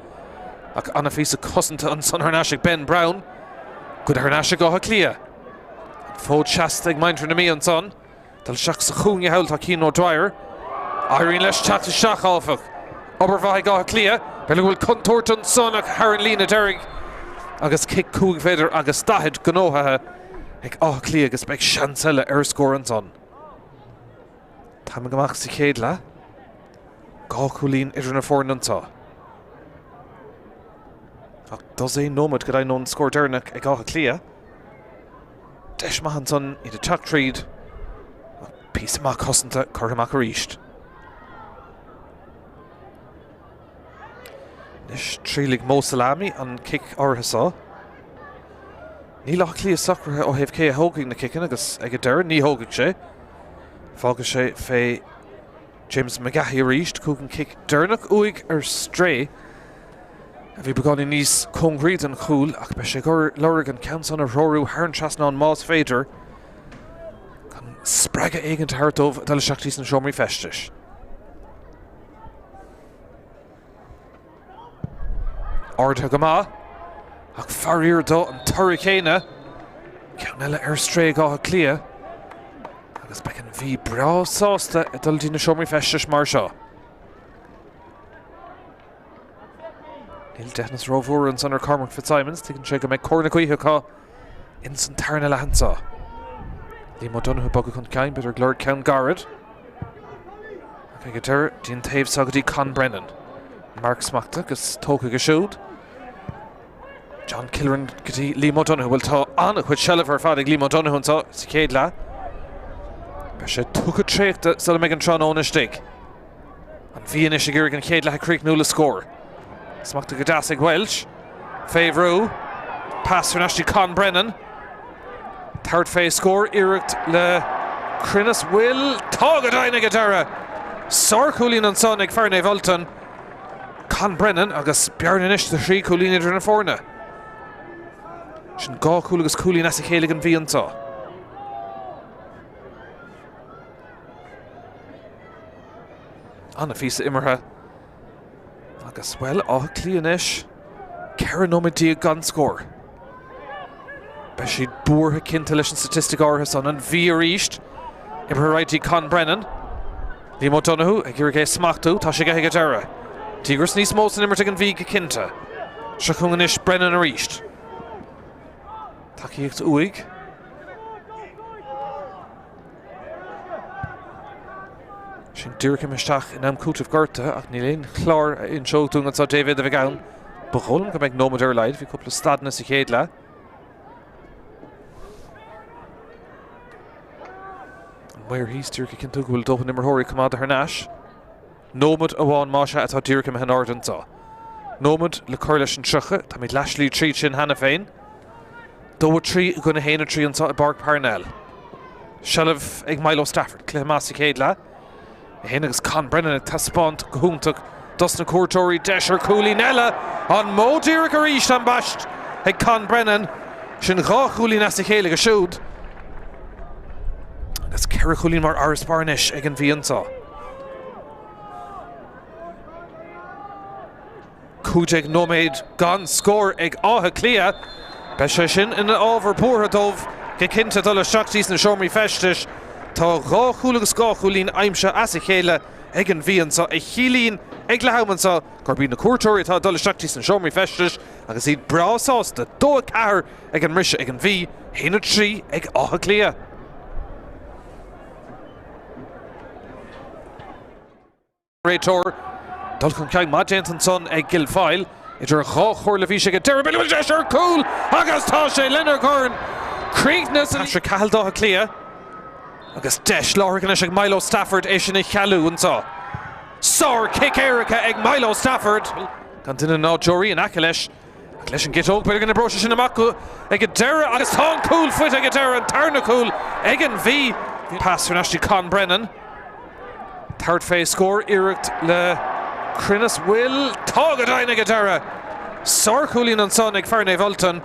Ach an-phíosa cosanta ansan thar n-ais ag Ben Brown. Goidte thar n-ais ag Áth Cliath. An fód seasta ag muintir na Mí ansan. Dul isteach sa chúinne thall tá Cian O'Dwyer. Éiríonn leis teacht isteach, áfach. Obair mhaith ag Áth Cliath. B'fhéidir go bhfuil contúirt ansan ach thar an líne deiridh agus cic 5 mhéadar agus 40 gnóthaithe ag Áth Cliath agus beidh seans eile ar scór ansan. Tamall amach sa chéad leath. 2 chúilín idir na foirne anseo. Ach dosaen nóiméad go deimhin ón scór deireanach ag Áth Cliath. Deis maith ansan iad ag teacht tríd ach píosa maith cosanta curtha amach arís. Anois triailfidh Mo Salami an cic áirithe seo. Níl Áth Cliath socraithe ó thaobh cé a thógfaidh na ciceanna agus ag an deireadh ní thógfaidh sé. Fágfaidh sé fé James McGahey arís, chuaigh an cic deireanach uaidh ar strae, a bhí beagáinín níos cóngaraí don chúl, ach beidh sé ag lorg an ceann san a threorú thar an trasnán más féidir, chun spreagadh éigin a thabhairt dóibh dul isteach dtí sna seomraí feistis. Ardaithe go maith, ach faraor dó an toradh céanna. Ceann eile ar strae ag Áth Cliath. Agus beidh an Mhí breá sásta ag dul dtí na seomraí feistis mar seo. Níl deithneas rómhór ansan ar Cormac Fitzsimons, tuigeann sé go mbeidh cóir na gaoithe acu ins an tarna leath anseo. Liam O'Donoghue bogtha chun cinn, b'fhéidir ag lorg ceann gairid. Ach ag an deireadh, dtí an taobh seo go dtí Con Brennan. Marc smachta agus tógtha aige siúd. John Killeran go dtí Liam O'Donoghue. Bhuel tá an-chuid seilbhe ar fad ag Liam O'Donoghue anseo sa chéad leath. Beidh sé tugtha traochta sula mbeidh an tráthnóna istigh. An Mhí anois ag iarraidh an chéad leath a chríochnú le scór. Smachtaithe go deas ag Walsh. Fé bhrú. Pas thar n-ais dtí Con Brennan. Tabhairt fé scór iarracht le. Cruinneas bhfuil? Tá go deimhin ag an deireadh! Sárchúilín ansan ag fear Naomh Ultan, Con Brennan, agus bearna anois de thrí chúilín idir na foirne. Sin dhá chúl agus cúilín as a chéile ag an Mhí anseo. An-phíosa imeartha. Agus, bhuel, Áth Cliath anois, 14 nóiméad gan scór. Beidh siad buartha cinnte leis an staitistic áirithe san. An Mhí arís, imithe ar aghaidh dtí Con Brennan. Liam O'Donoghue ag iarraidh é a smachtú, tá sé aige ag an deireadh. Díograis níos mó san imirt ag an Mhí go cinnte. Seo chugainn anois Brennan arís. Tacaíocht uaidh. Sin díreach imithe isteach in am cúitimh gortaithe ach níl aon chlár a inseodh dúinn anseo cé mhéad a bheidh ann. Ba dhóigh liom go mbeidh nóiméad ar a laghad, bhí cúpla stadanna sa chéad leath. An maor thíos díreach ag cinntiú go bhfuil dóthain imreoirí coimeádta thar n-ais. Nóiméad amháin más ea atá díreach imithe in airde anseo. Nóiméad le cur leis an 30, táimid leathshlí tríd sin cheana féin. 2, 3 i gcoinne 1, 3 anseo i bPáirc Parnell. Seilbh ag Milo Stafford, cluiche maith sa chéad leath. É féin agus Con Brennan ag taispeáint go hiontach dos na cuairteoirí. Deis ar chúilín eile! An modh díreach arís ambaist ag Con Brennan. Sin dhá chúilín as a chéile aige siúd. Agus ceithre chúilín mar fharasbarr anois ag an Mhí anseo. 15 nóiméad gan scór ag Áth Cliath. Beidh sé sin ina ábhar buartha dóibh go cinnte dul isteach dtí sna seomraí feistis. Tá dhá chúl agus dhá chúilín aimsithe as a chéile ag an Mhí anseo, a chiallaíonn ag leath-am anseo gurb iad na cuairteoirí atá ag dul isteach dtí sna seomraí feistis agus iad breá sásta. 2, 4 ag an mbriseadh ag an Mhí, 1, 3 ag Áth Cliath. Réiteoir. Dul chun cinn maith déanta ansan ag Guilfoyle. Idir dhá chomhairle bhí sé ag deireadh bhfuil deis ar cúl agus tá sé lena dhorn. Críochnaithe san Patrick Cahill d'Áth Cliath agus deis láithreach anois ag Milo Stafford é sin a chealú anseo. Sár chic éirice ag Milo Stafford. Gan duine ná deoraí in aice leis. Ach leis an gciotóg, b'fhéidir go n-oibreoidh sé sin amach ag an deireadh agus tá an cúl faighte ag an deireadh, an tarna cúl ag an Mhí. Pas thar n-ais dtí Con Brennan. Tabhairt fé scór, iarracht le cruinneas bhfuil, tá go deimhin ag an deireadh! Sárchúilín ansan ag fear Naomh Ultan.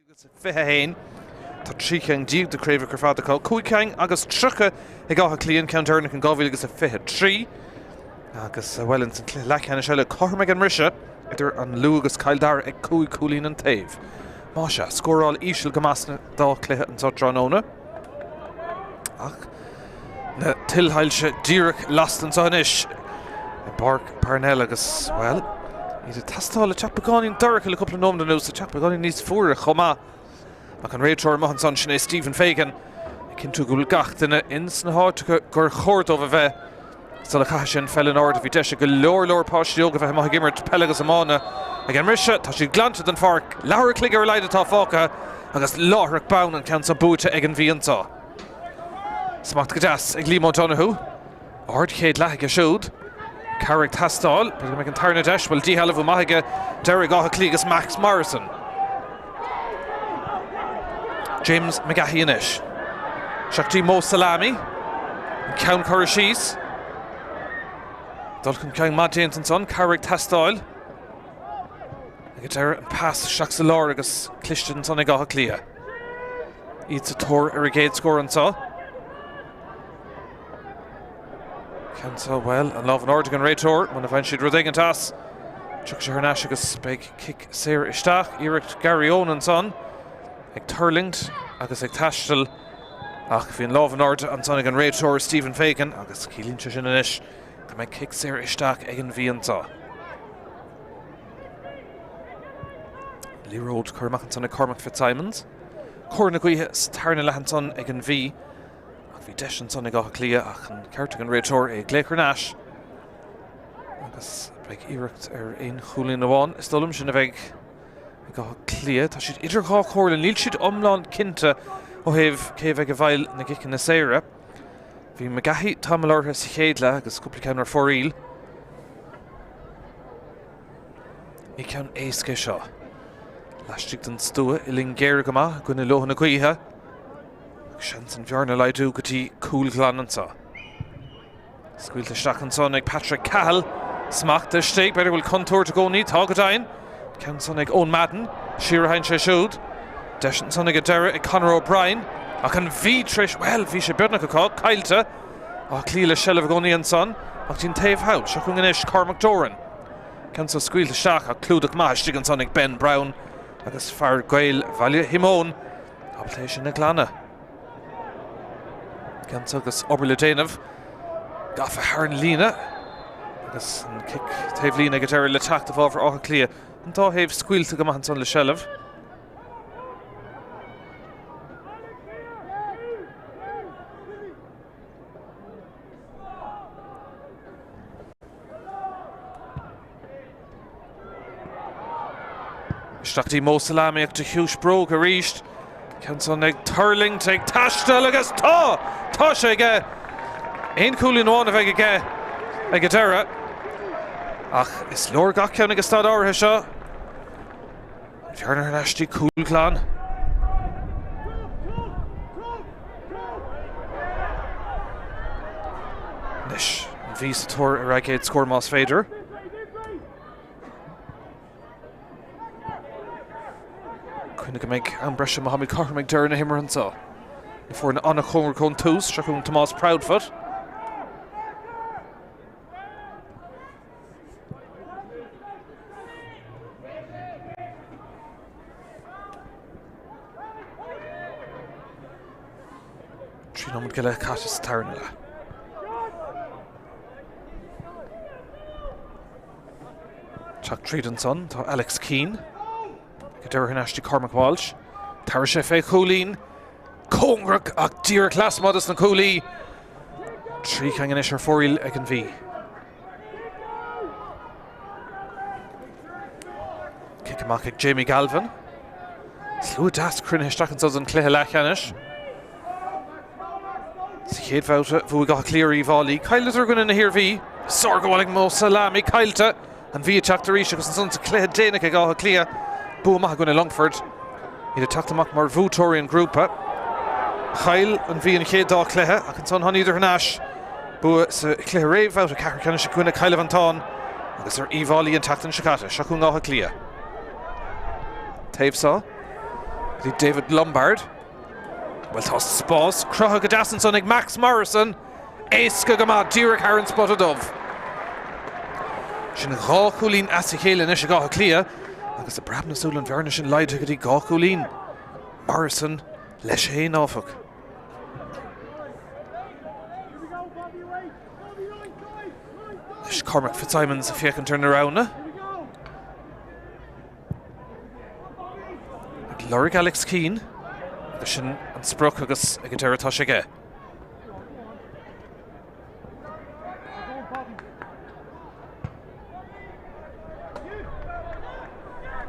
2021. Tá 13 cheann de chraobhacha ar fad acu, 5 cinn agus 30 ag Áth Cliath, an ceann deireanach in 2023. Agus, bhuel, ins an cluiche leathcheannais eile, cothrom ag an mbriseadh idir an Lú agus Cill Dara ag 5 chúilín an taobh. Más ea, scóráil íseal go maith sna dá chluiche anseo tráthnóna. Ach na tuilshoilse díreach lasta anseo anois i bPáirc Parnell agus, bhuel, iad ag teastáil le teacht beagáinín dorcha le cúpla nóiméad anuas, ag teacht beagáinín níos fuaire chomh maith. Ach an réiteoir amuigh ansan, sin é Stephen Fagan, ag cinntiú go bhfuil gach duine ins na háiteacha gur chóir dóibh a bheith. Sula chaithfidh sé an pheil in airde, bhí deis ag go leor leor páistí óga bheith amuigh ag imirt peile agus iomána ag an mbriseadh. Tá siad glanta den pháirc. Leathuair a chloig ar a laghad atá fágtha agus láithreach bonn an ceann seo buaite ag an Mhí anseo. Smacht go deas ag Liam O'Donoghue. Ard chéad leath aige siúd. Cabhair ag teastáil. B'fhéidir go mbeidh an tarna deis. Bhuel díshealbhú maith ag deireadh ag Áth Cliath agus Max Morrison. James McGahey anois. Isteach dtí Mo Salami. An ceann curtha síos. Dul chun cinn maith déanta ansan. Cabhair ag teastáil. Ag an deireadh an pas isteach sa lár agus cliste ansan ag Áth Cliath. Iad sa tóir ar a gcéad scór anseo. Ceann seo, bhuel, an lámh in airde ag an réiteoir, muna bhfaigheann siad rud éigin as. Tiocfaidh sé thar n-ais agus beidh cic saor isteach. Iarracht Gary Owen ansan ag tuirlingt agus ag taisteal ach bhí an lámh in airde ansan ag an réiteoir Stephen Fagan agus ciallaíonn sé sin anois go mbeidh cic saor isteach ag an Mhí anseo. Liathróid curtha amach ansan ag Cormac Fitzsimons. Cóir na gaoithe sa tarna leath ansan ag an Mhí. Ach bhí deis ansan ag Áth Cliath ach an ceart ag an réiteoir é a ghlaoch thar n-ais agus beidh iarracht ar aon chúilín amháin. Is dóigh liom sin a bheidh ag Áth Cliath. Tá siad idir dhá chomhairle, níl siad iomlán cinnte ó thaobh cé a bheidh i bhfeighil na gciceanna saora. Bhí McGahey tamall orthu sa chéad leath agus cúpla ceann ar fóraoil. Ní ceann éasca é seo. Laistigh den stua, uillinn géar go maith i gcoinne leoithne na gaoithe. Agus seans an bhearna a laghdú go dtí cúl glan anseo. Scaoilte isteach ansan ag Patrick Cahill. Smacht istigh, b'fhéidir go bhfuil contúirt i gcónaí, tá go deimhin. Ceann san ag Eoin Madden, siar a théann sé siúd. Deis ansan ag an deireadh ag Conor O'Brien. Ach an Mhí tar éis, bhuel, bhí sé beagnach acu, caillte. Áth Cliath le seilbh i gcónaí ansan, ach dtí an taobh thall. Seo chugainn anois Cormac Doran. Ceann so scaoilte isteach ach clúdach maith istigh ansan ag Ben Browne agus fear Gaeil Bhaile Shíomóin ábalta é sin a ghlanadh. Ceann so agus obair le déanamh. Gafa thar an líne agus an cic taobh líne ag an deireadh le teacht i bhfabhar Átha Cliath. An dá thaobh scaoilte go maith ansan le seilbh. Isteach dtí Mo Salami ach de chiumhais bróg arís. Ceann san ag tuirlingt, ag taisteal agus tá! Tá sé aige! Aon chúilín amháin a bheidh aige ag an deireadh. Ach is leor gach ceann ag an staid áirithe seo. An bhearna thar n-ais dtí cúl glan. Anois, an Mhí sa tóir ar a gcéad scór más féidir. Cuimhnigh go mbeidh am breise má táimid cothrom ag deireadh na himeartha anseo. Na foirne an-chóngarach ón tús, seo chugainn Tomás Proudfoot. 3 nóiméad go leith caite sa tarna leath. Teacht tríd ansan tá Alex Keane. Ag deireadh thar n-ais dtí Cormac Walsh. Tabharfaidh sé fé chúilín. Cóngarach ach díreach lasmuigh dos na cuaillí. 3 cheann anois ar fóraoil ag an Mhí. Cic amach ag Jamie Galvin. Slua deas cruinnithe isteach anso don chluiche leathcheannais. Sa chéad bhabhta, bhuaigh Áth Cliath ar Uíbh Fhailí. Chailleadar i gcoinne na hIarmhí. Sárghabháil ag Mo Salami caillte. An Mhí ag teacht arís agus ansan sa chluiche déanach ag Áth Cliath, bua maith i gcoinne Longfoirt. Iad ag teacht amach mar bhuaiteoirí an ghrúpa. Chaill an Mhí an chéad dá chluiche ach ansan tháinigíodar thar n-ais. Bua sa chluiche réamhbhabhta ceathrú ceannais i gcoinne Cill Mhantáin agus ar Uíbh Fhailí an tseachtain seo caite. Seo chugainn Áth Cliath. Taobh seo. Go dtí David Lombard. Bhuel tá spás cruthaithe go deas ansan ag Max Morrison. Éasca go maith, díreach thar an spota dubh. Sin 2 chúilín as a chéile anois ag Áth Cliath agus i bpreab na súl an bhearna sin laghdaithe go dtí 2 chúilín. Morrison leis féin, áfach. Anois Cormac Fitzsimons ag féachaint ar na roghanna. Ag lorg Alex Keane agus sin an sprioc agus ag an deireadh tá sé aige.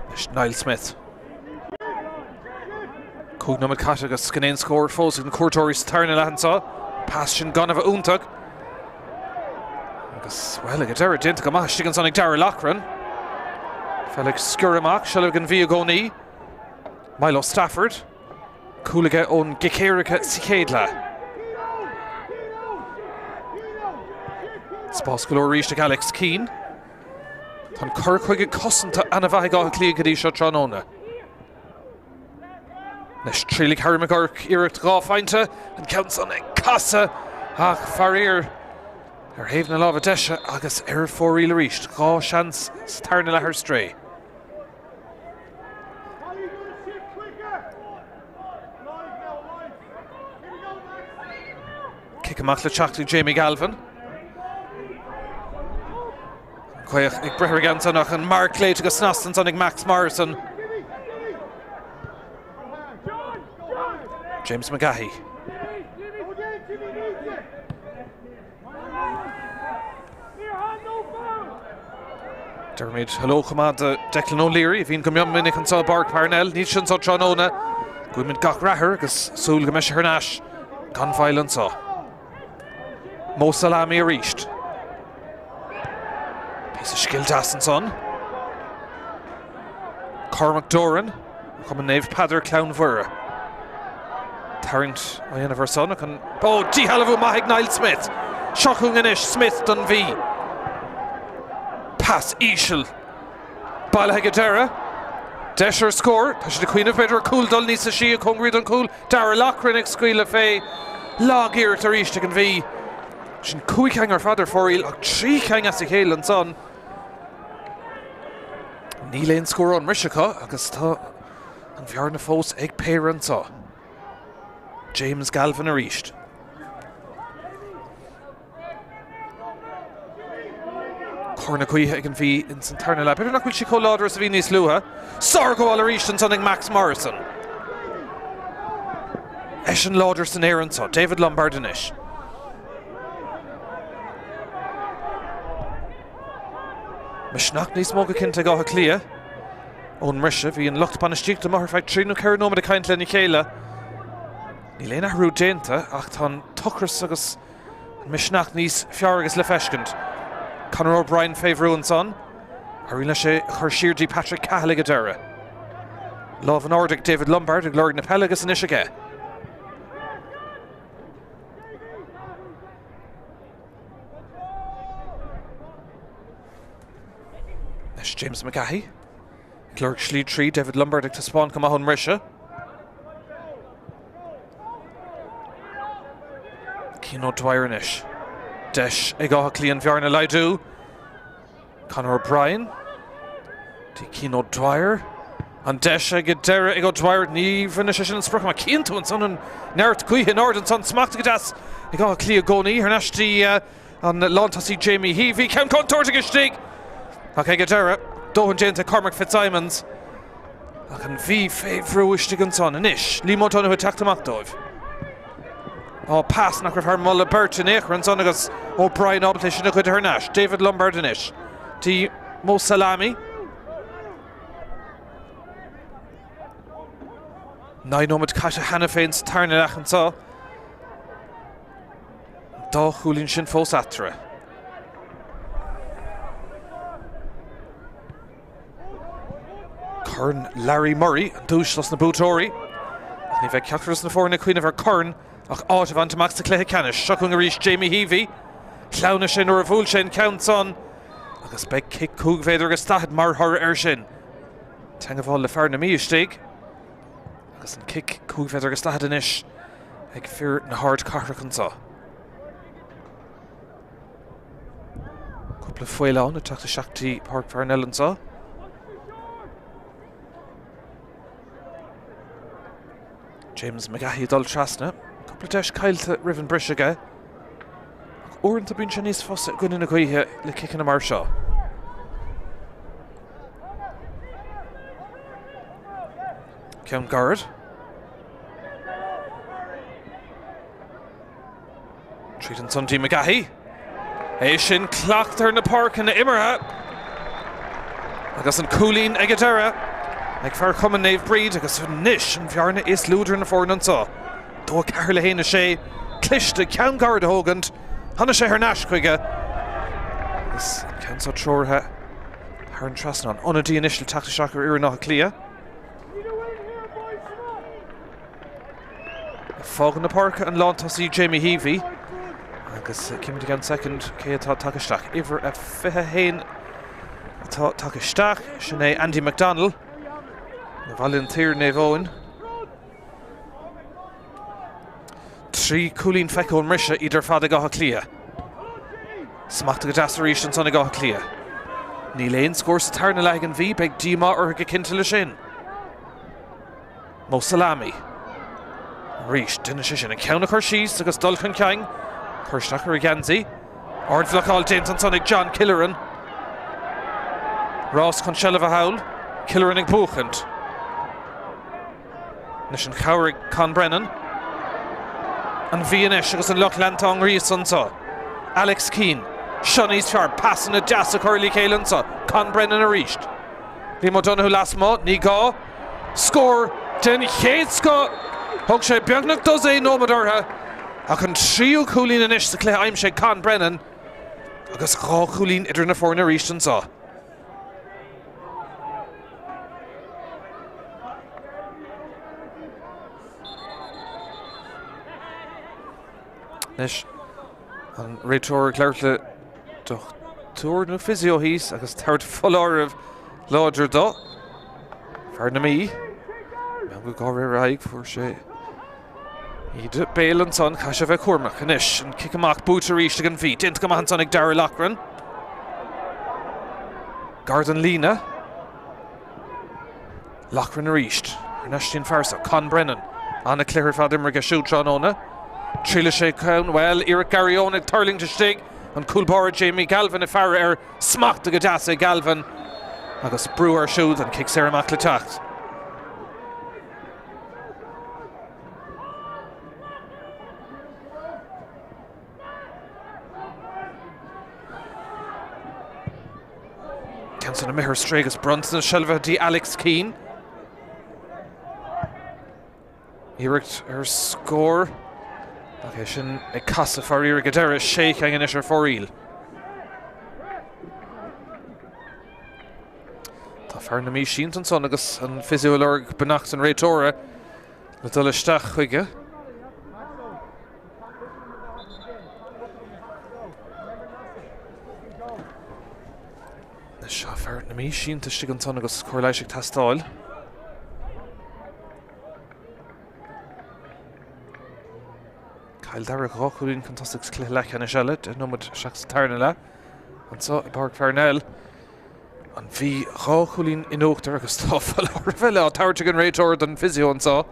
Anois Niall Smith. 5 nóiméad caite agus gan aon scór fós ag na cuairteoirí sa tarna leath anseo. Pas sin gan a bheith iontach. Agus, bhuel, ag an deireadh, déanta go maith istigh ansan ag Darragh Loughran. Peil ag sciorradh amach, seilbh ag an Mhí i gcónaí. Milo Stafford. Cúl aige ón gcic éirice sa chéad leath. Spás go leor arís ag Alex Keane. Tá an cur chuige cosanta ana-mhaith ag Áth Cliath go dtí seo tráthnóna. Anois triailfidh Harry McGurk iarracht 2 phointe, an ceann san ag casadh ach faraor ar thaobh na láimhe deise agus ar fóraoil arís. 2 seans sa tarna leath ar strae. Cic amach le teacht ag Jamie Galvin. An ghaoth ag breith ar a gceann ach an marc léite go snasta ansan ag Max Morrison. James McGahey. Deirimid hello chomh maith do Declan O'Leary, a bhíonn go mion minic anseo i bPáirc Parnell. Níl sé anseo tráthnóna. Guímid gach rath air agus súil go mbeidh sé thar n-ais gan mhoill anseo. Mo Salami arís. Píosa scil deas ansan. Cormac Doran, Cumann Naomh Peadar Clann Mhuire. Tarraingt á dhéanamh ar son ach an Ó, díshealbhú maith ag Niall Smith. Seo chugainn anois Smith don Mhí. Pas íseal. Bailithe ag an deireadh. Deis ar scór. Tá siad ag cuimhneamh b'fhéidir ar cúl dul níos sia cóngaraí don chúl. Darragh Loughran ag scaoileadh fé. Lag-iarracht arís ag an Mhí. Sin 5 cheann ar fad ar fóraoil ach 3 cheann as a chéile ansan. Níl aon scór ón mbriseadh acu agus tá an bhearna fós ag péire anseo. James Galvin arís. Cor na gaoithe ag an Mhí ins an tarna leath. B'fhéidir nach bhfuil sí chomh láidir is a bhí níos luaithe. Sárghabháil arís ansan ag Max Morrison. Eisean láidir san aer anseo. David Lombard anois. Misneach níos mó go cinnte ag Áth Cliath ón mbriseadh. Bhí an lucht bainistíochta amuigh ar feadh 3 nó 4 nóiméad ag caint lena chéile. Níl aon athrú déanta ach tá an t-ocras agus an misneach níos fearr agus le feiscint. Conor O'Brien fé bhrú ansan. Éiríonn leis é a chur siar dtí Patrick Cahill ag an deireadh. Lámh in airde ag David Lombard ag lorg na peile agus anois aige. Anois James McGahey. Ag lorg slí tríd, David Lombard ag taispeáint go maith ón mbriseadh. Cian O'Dwyer anois. Deis ag Áth Cliath an bhearna a laghdú. Conor O'Brien. Dtí Cian O'Dwyer. An deis ag an deireadh ag O'Dwyer. Ní bhrinne sé sin an sprioc amach. Cíonn tú ansan an neart gaoithe in airde ansan. Smacht go deas ag Áth Cliath i gcónaí. Thar n-ais dtí an lántosaí Jamie Heavey. Ceann contúirteach istigh! Ach ag an deireadh, dóthain déanta ag Cormac Fitzsimons. Ach an Mhí fé bhrú istigh ansan anois. Liam O'Donoghue ag teacht amach dóibh. Á, pas nach raibh thar moladh beirte in aon chor ansan agus O'Brien ábalta é sin a ghoid thar n-ais. David Lombard anois. Dtí Mo Salami. 9 nóiméad caite cheana féin sa tarna leath anseo. An dá chúilín sin fós eatarthu. Corn Larry Murray, an duais dos na buaiteoirí. Ach ní bheidh ceachtar dos na foirne ag cuimhneamh ar chorn ach áit a bhaint amach sa chluiche ceannais. Seo chugainn arís Jamie Heavey. Shleamhnaigh sé nuair a bhuail sé an ceann san agus beidh cic 5 mhéadar agus 40 mar thoradh air sin. Teangabháil le fear na Mí istigh. Agus an cic 5 mhéadar agus 40 anois ag fir na hardchathrach anseo. Cúpla faoileán ag teacht isteach dtí Páirc Pharnell anseo. James McGahey ag dul trasna. Cúpla deis caillte roimh an briseadh aige. Ach uaireanta bíonn sé níos fusa i gcoinne na gaoithe le ciceanna mar seo. Ceann gairid. Tríd ansan dtí McGahey. É sin cleachtadh ar na páirceanna imeartha. Agus an cúilín ag an deireadh ag fear Chumann Naomh Bríd agus anois an bhearna is lú idir na foirne anseo. 2 4 le 1 6. Cliste ceann gairid a thógaint. Tháinig sé thar n-ais chuige. Agus an ceann seo treoraithe thar an trasnán. Ionadaí anois le teacht isteach ar fhoireann Átha Cliath. Ag fágáil na páirce an lántosaí Jamie Heavey agus cífimid i gceann soicind cé atá tagtha isteach. Uimhir a 21 atá tagtha isteach, sin é Andy McDonnell ó Bhaile an tSaoir, Naomh Eoin. 3 cúilín feicthe ón mbriseadh, iad ar fad ag Áth Cliath. Smacht go deas arís ansan ag Áth Cliath. Níl aon scór sa tarna leath ag an Mhí, beidh díomá orthu go cinnte leis sin. Mosalami. Arís, déanann sé sin an ceann a chur síos agus dul chun cinn. Cur isteach ar a gheansaí. Ardbhlocáil déanta ansan ag John Killoran. Rás chun seilbhe thall. Killoran ag buachaint. Anois an chabhair ag Con Brennan. An Mhí anois agus an lucht leanta á ngríosadh anseo. Alex Keane. Seo níos fearr. Pasanna deasa curtha le chéile anseo. Con Brennan arís. Liam O'Donoghue lasmuigh, ní gá. Scór den chéad scoth! Thóg sé beagnach dosaen nóiméad orthu ach an tríú cúilín anois sa chluiche aimsithe ag Con Brennan agus 2 chúilín idir na foirne arís anseo. Anois an réiteoir ag labhairt le dochtúir nó physio thíos agus tabhairt foláireamh láidir do fear na Mí. Meangadh gáire ar a aghaidh, fuair sé íde béil ansan, caithfidh sé bheith cúramach. Anois an cic amach buaite arís ag an Mhí. Déanta go maith ansan ag Darragh Loughran. Gar don líne. Loughran arís. Thar n-ais dtí an fear seo, Con Brennan. An-chluiche ar fad imeartha aige siúd tráthnóna. Triailfidh sé ceann, bhuel, iarracht Gary Owen ag tuirlingt istigh. An cúl báire Jamie Galvin ag faire air. Smachtaithe go deas ag Galvin agus brú air siúd, an cic saor amach le teacht. Ceann san imithe ar strae agus bronnta na seilbhe dtí Alex Keane. Iarracht ar scór ach é sin ag casadh faraor ag an deireadh, sé cheann anois ar fóraoil. Tá fear na Mí sínte ansan agus an physio ag lorg beannacht an réiteora le dul isteach chuige. Anois tá fear na Mí sínte istigh ansan agus cóir leighis ag teastáil. Cill Dara 2 chúilín chun tosaigh sa chluiche leathcheannais eile, 10 nóiméad isteach sa tarna leath anseo i bPáirc Pharnell. An Mhí 2 chúilín in uachtar agus tá foláireamh eile á tabhairt ag an réiteoir don physio anseo.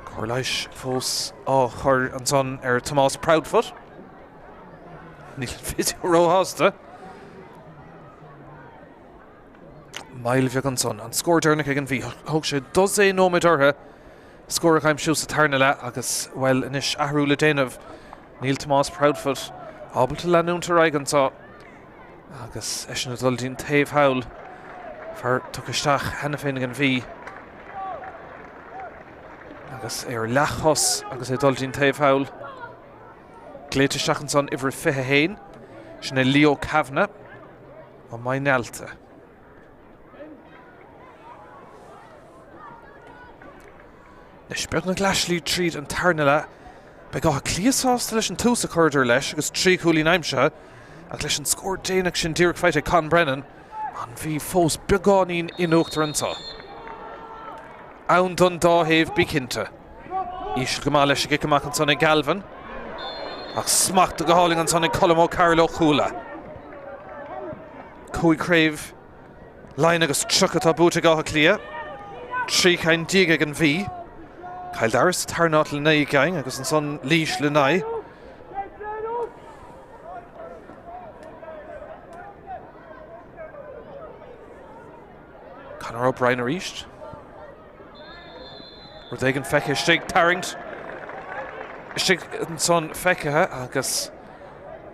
Cóir leighis fós á chur ansan ar Tomás Proudfoot. Níl an physio róshásta. Moill bheag ansan. An scór deireanach ag an Mhí. Thóg sé dosaen nóiméad orthu scór a aimsiú sa tarna leath agus, bhuel, anois athrú le déanamh. Níl Tomás Proudfoot ábalta leanúint ar aghaidh anseo agus eisean ag dul dtí'n taobh thall. Fear tugtha isteach cheana féin ag an Mhí agus é ar leathchos agus é ag dul dtí'n taobh thall. Glaoite isteach ansan uimhir 21, sin é Leo Kavanagh ó Maigh Nealta. Anois, beagnach leathshlí tríd an tarna leath, beidh Áth Cliath sásta leis an tús a chuireadar leis agus 3 chúilín aimsithe, ach leis an scór déanach sin díreach faighte ag Con Brennan, an Mhí fós beagáinín in uachtar anseo. Ann don dá thaobh, bí cinnte. Íseal go maith leis an gcic amach ansan ag Galvin. Ach smachta go hálainn ansan ag Colm O'Carroll ó Chuala. 5 chraobh Laighean agus 30 atá buaite ag Áth Cliath. 13 ceann ag an Mhí. Cill Dara sa tarna háit le 9 gceann agus ansan Laois le 9. Conor O'Brien arís. Rud éigin feicthe istigh, tarraingt istigh ansan feicthe agus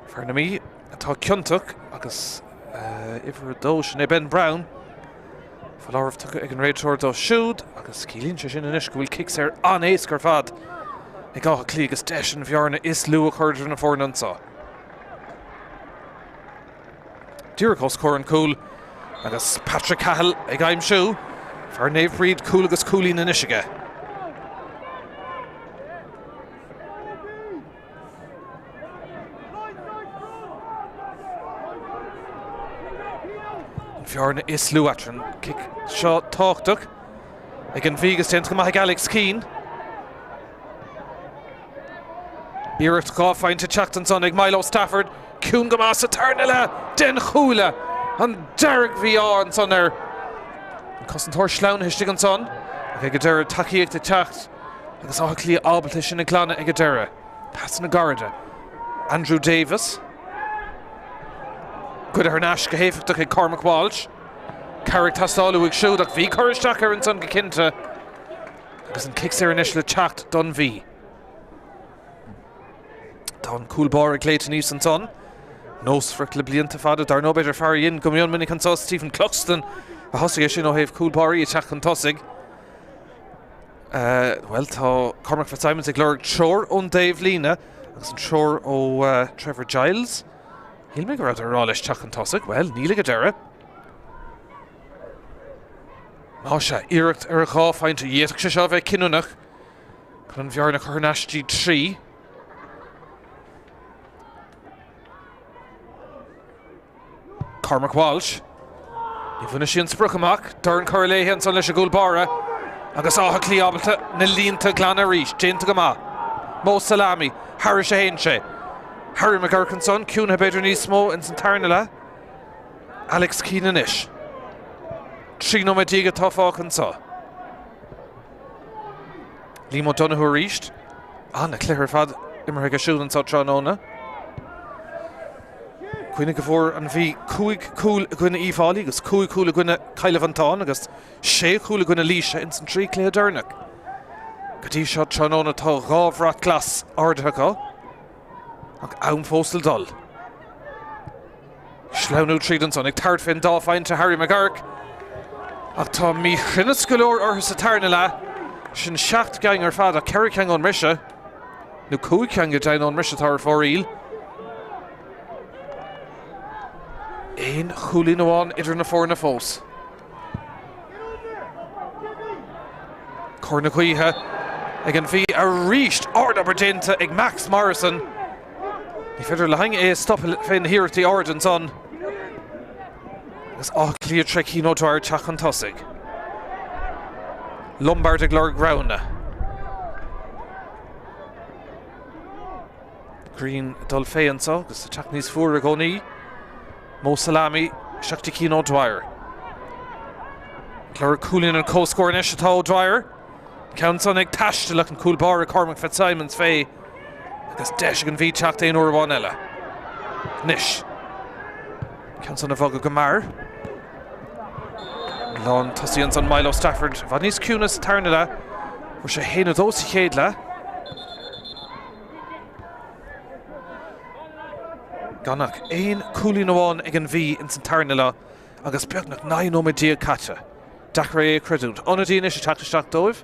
fear na Mí atá ciontach agus uimhir 2 sin é Ben Brown. Foláireamh tugtha ag an réiteoir dó siúd agus ciallaíonn sé sin anois go bhfuil cic saor an-éasca ar fad ag Áth Cliath agus deis an bhearna is lú a chur idir na foirne anseo. Díreach os comhair an chúil agus Patrick Cahill ag aimsiú. Fear Naomh Bríd, cúl agus cúilín anois aige. An bhearna is lú eatarthu. An cic seo tábhachtach ag an Mhí agus déanta go maith ag Alex Keane. Iarracht 2 phointe teacht ansan ag Milo Stafford. Ciúin go maith sa tarna leath den chuaille. An dearg-mhí-ádh ansan ar an cosantóir sleamhnaithe istigh ansan ach ag an deireadh tacaíocht ag teacht agus Áth Cliath ábalta sin a ghlanadh ag an deireadh. Pasanna gairide. Andrew Davis. Goidte thar n-ais go héifeachtach ag Cormac Walsh. Cabhair ag teastáil uaidh siúd ach bhí cur isteach air ansan go cinnte. Agus an cic saor anois le teacht don Mhí. Tá an cúl báire glaoite aníos ansan. Nósmhaireacht le blianta fada, dar ndóigh, b'fhéidir fear a dhein go mion minic anso, Stephen Cluxton, a thosaigh é sin ó thaobh cúl báirí ag teacht chun tosaigh. Bhuel, tá Cormac Fitzsimons ag lorg treoir ón dtaobhlíne agus an treoir ó Trevor Giles. Shíl mé go rabhadar ag rá leis teacht chun tosaigh. Bhuel, níl ag an deireadh. Más ea, iarracht ar 2 phointe. D'fhéadfadh sé seo a bheith cinniúnach chun an bhearna a chur thar n-ais dtí 3. Cormac Walsh. Ní bhainfidh sí an sprioc amach. Dorn curtha léi ansan leis an gcúl báire agus Áth Cliath ábalta na línte a ghlanadh arís. Déanta go maith. Mo Salami. Thairis a théann sé. Harry McGurk ansan, ciúnaithe b'fhéidir níos mó ins an tarna leath. Alex Keane anois. 13 nóiméad atá fágtha anseo. Liam O'Donoghue arís. An-chluiche ar fad imeartha aige siúd anseo tráthnóna. Cuimhnigh go bhfuair an Mhí 5 cúl i gcoinne Uíbh Fhailí agus 5 cúl i gcoinne Cill Mhantáin agus 6 chúl i gcoinne Laoise ins an 3 cluiche deireanach. Go dtí seo tráthnóna tá 2 bhrat glas ardaithe acu ach am fós le dul. Sleamhnú tríd ansan ag tabhairt fén dá phointe Harry McGurk ach tá míchruinneas go leor orthu sa tarna leath. Sin 7 gceann ar fad ach 4 ceann ón mbriseadh, nó 5 ceann go deimhin ón mbriseadh atá ar fóraoil. Aon chúilín amháin idir na foirne fós. Cor na gaoithe ag an Mhí arís. Ardobair déanta ag Max Morrison. Ní féidir le héinne é a stopadh fé na hiarrachtaí arda ansan. Agus Áth Cliath tré Cian O'Dwyer teacht chun tosaigh. Lombard ag lorg roghanna. Grian ag dul fé anso agus ag teacht níos fuaire i gcónaí. Mo Salami isteach do Cian O'Dwyer. Ag lorg cúilín an comhscóir anois atá O'Dwyer. Ceann san ag taisteal ach an cúl báire Cormac Fitzsimons fé agus deis ag an Mhí teacht aon uair amháin eile. Anois. Ceann san a bhogadh go mear. Lán tosaí ansan Milo Stafford i bhfad níos ciúine sa tarna leath. Fuair sé 1-2 sa chéad leath. Gan ach aon chúilín amháin ag an Mhí ins an tarna leath agus beagnach 19 nóiméad caite. Deacair é a chreidiúint. Ionadaí anois ag teacht isteach dóibh.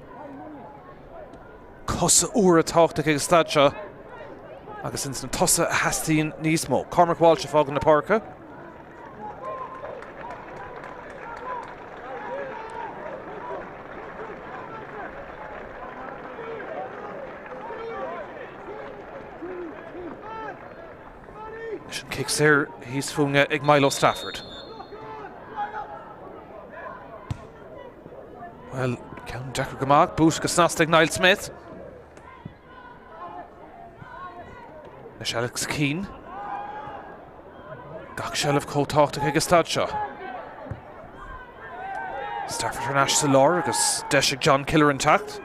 Cosa úra tábhachtach ag an staid seo agus ins na tosaithe a theastaíonn níos mó. Cormac Walsh ag fágáil na páirce. Anois an cic saor thíos fúinne ag Milo Stafford. Bhuel, Ceann deacair go maith, buailte go snasta ag Niall Smith. Anois Alex Keane. Gach seilbh chomh tábhachtach ag an staid seo. Stafford thar n-ais sa lár agus deis ag John Killoran teacht.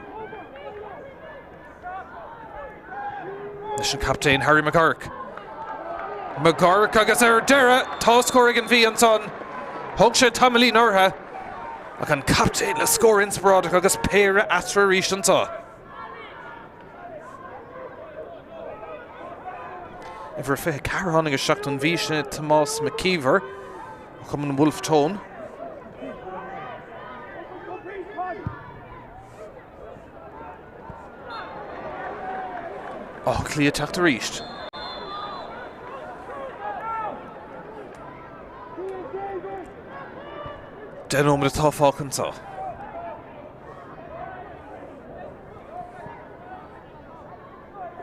Anois an captaen Harry McGurk. McGurk agus ar deireadh tá scór ag an Mhí ansan. Thóg sé tamaillín orthu ach an captaen le scór inspioráideach agus péire eatarthu arís anseo. Uimhir 24 a tháinig isteach don Mhí sin Tomás McKeever ó chumann Wolfe Tone. Áth Cliath ag teacht arís. 10 nóiméad atá fágtha anseo.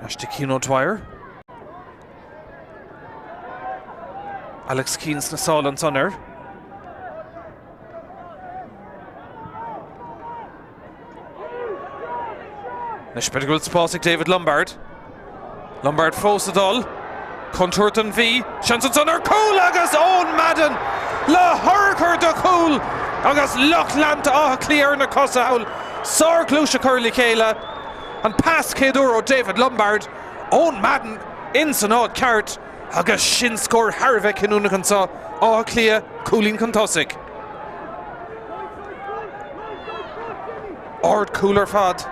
Ais go Cian O'Dwyer. Alex Keane sna sála ansan air. Anois b'fhéidir go bhfuil spás ag David Lombard. Lombard fós ag dul. Contúirt don Mhí. Seans ansan ar chúl agus Eoin Madden le hurchar de chúl agus lucht leanta Átha Cliath ar na cosa thall. Sárghluaiseacht curtha le chéile. An pas chéad uair ó David Lombard. Eoin Madden in san áit ceart agus sin scór thar a bheith cinniúnach anseo. Áth Cliath, cúilín chun tosaigh. Ardchúl ar fad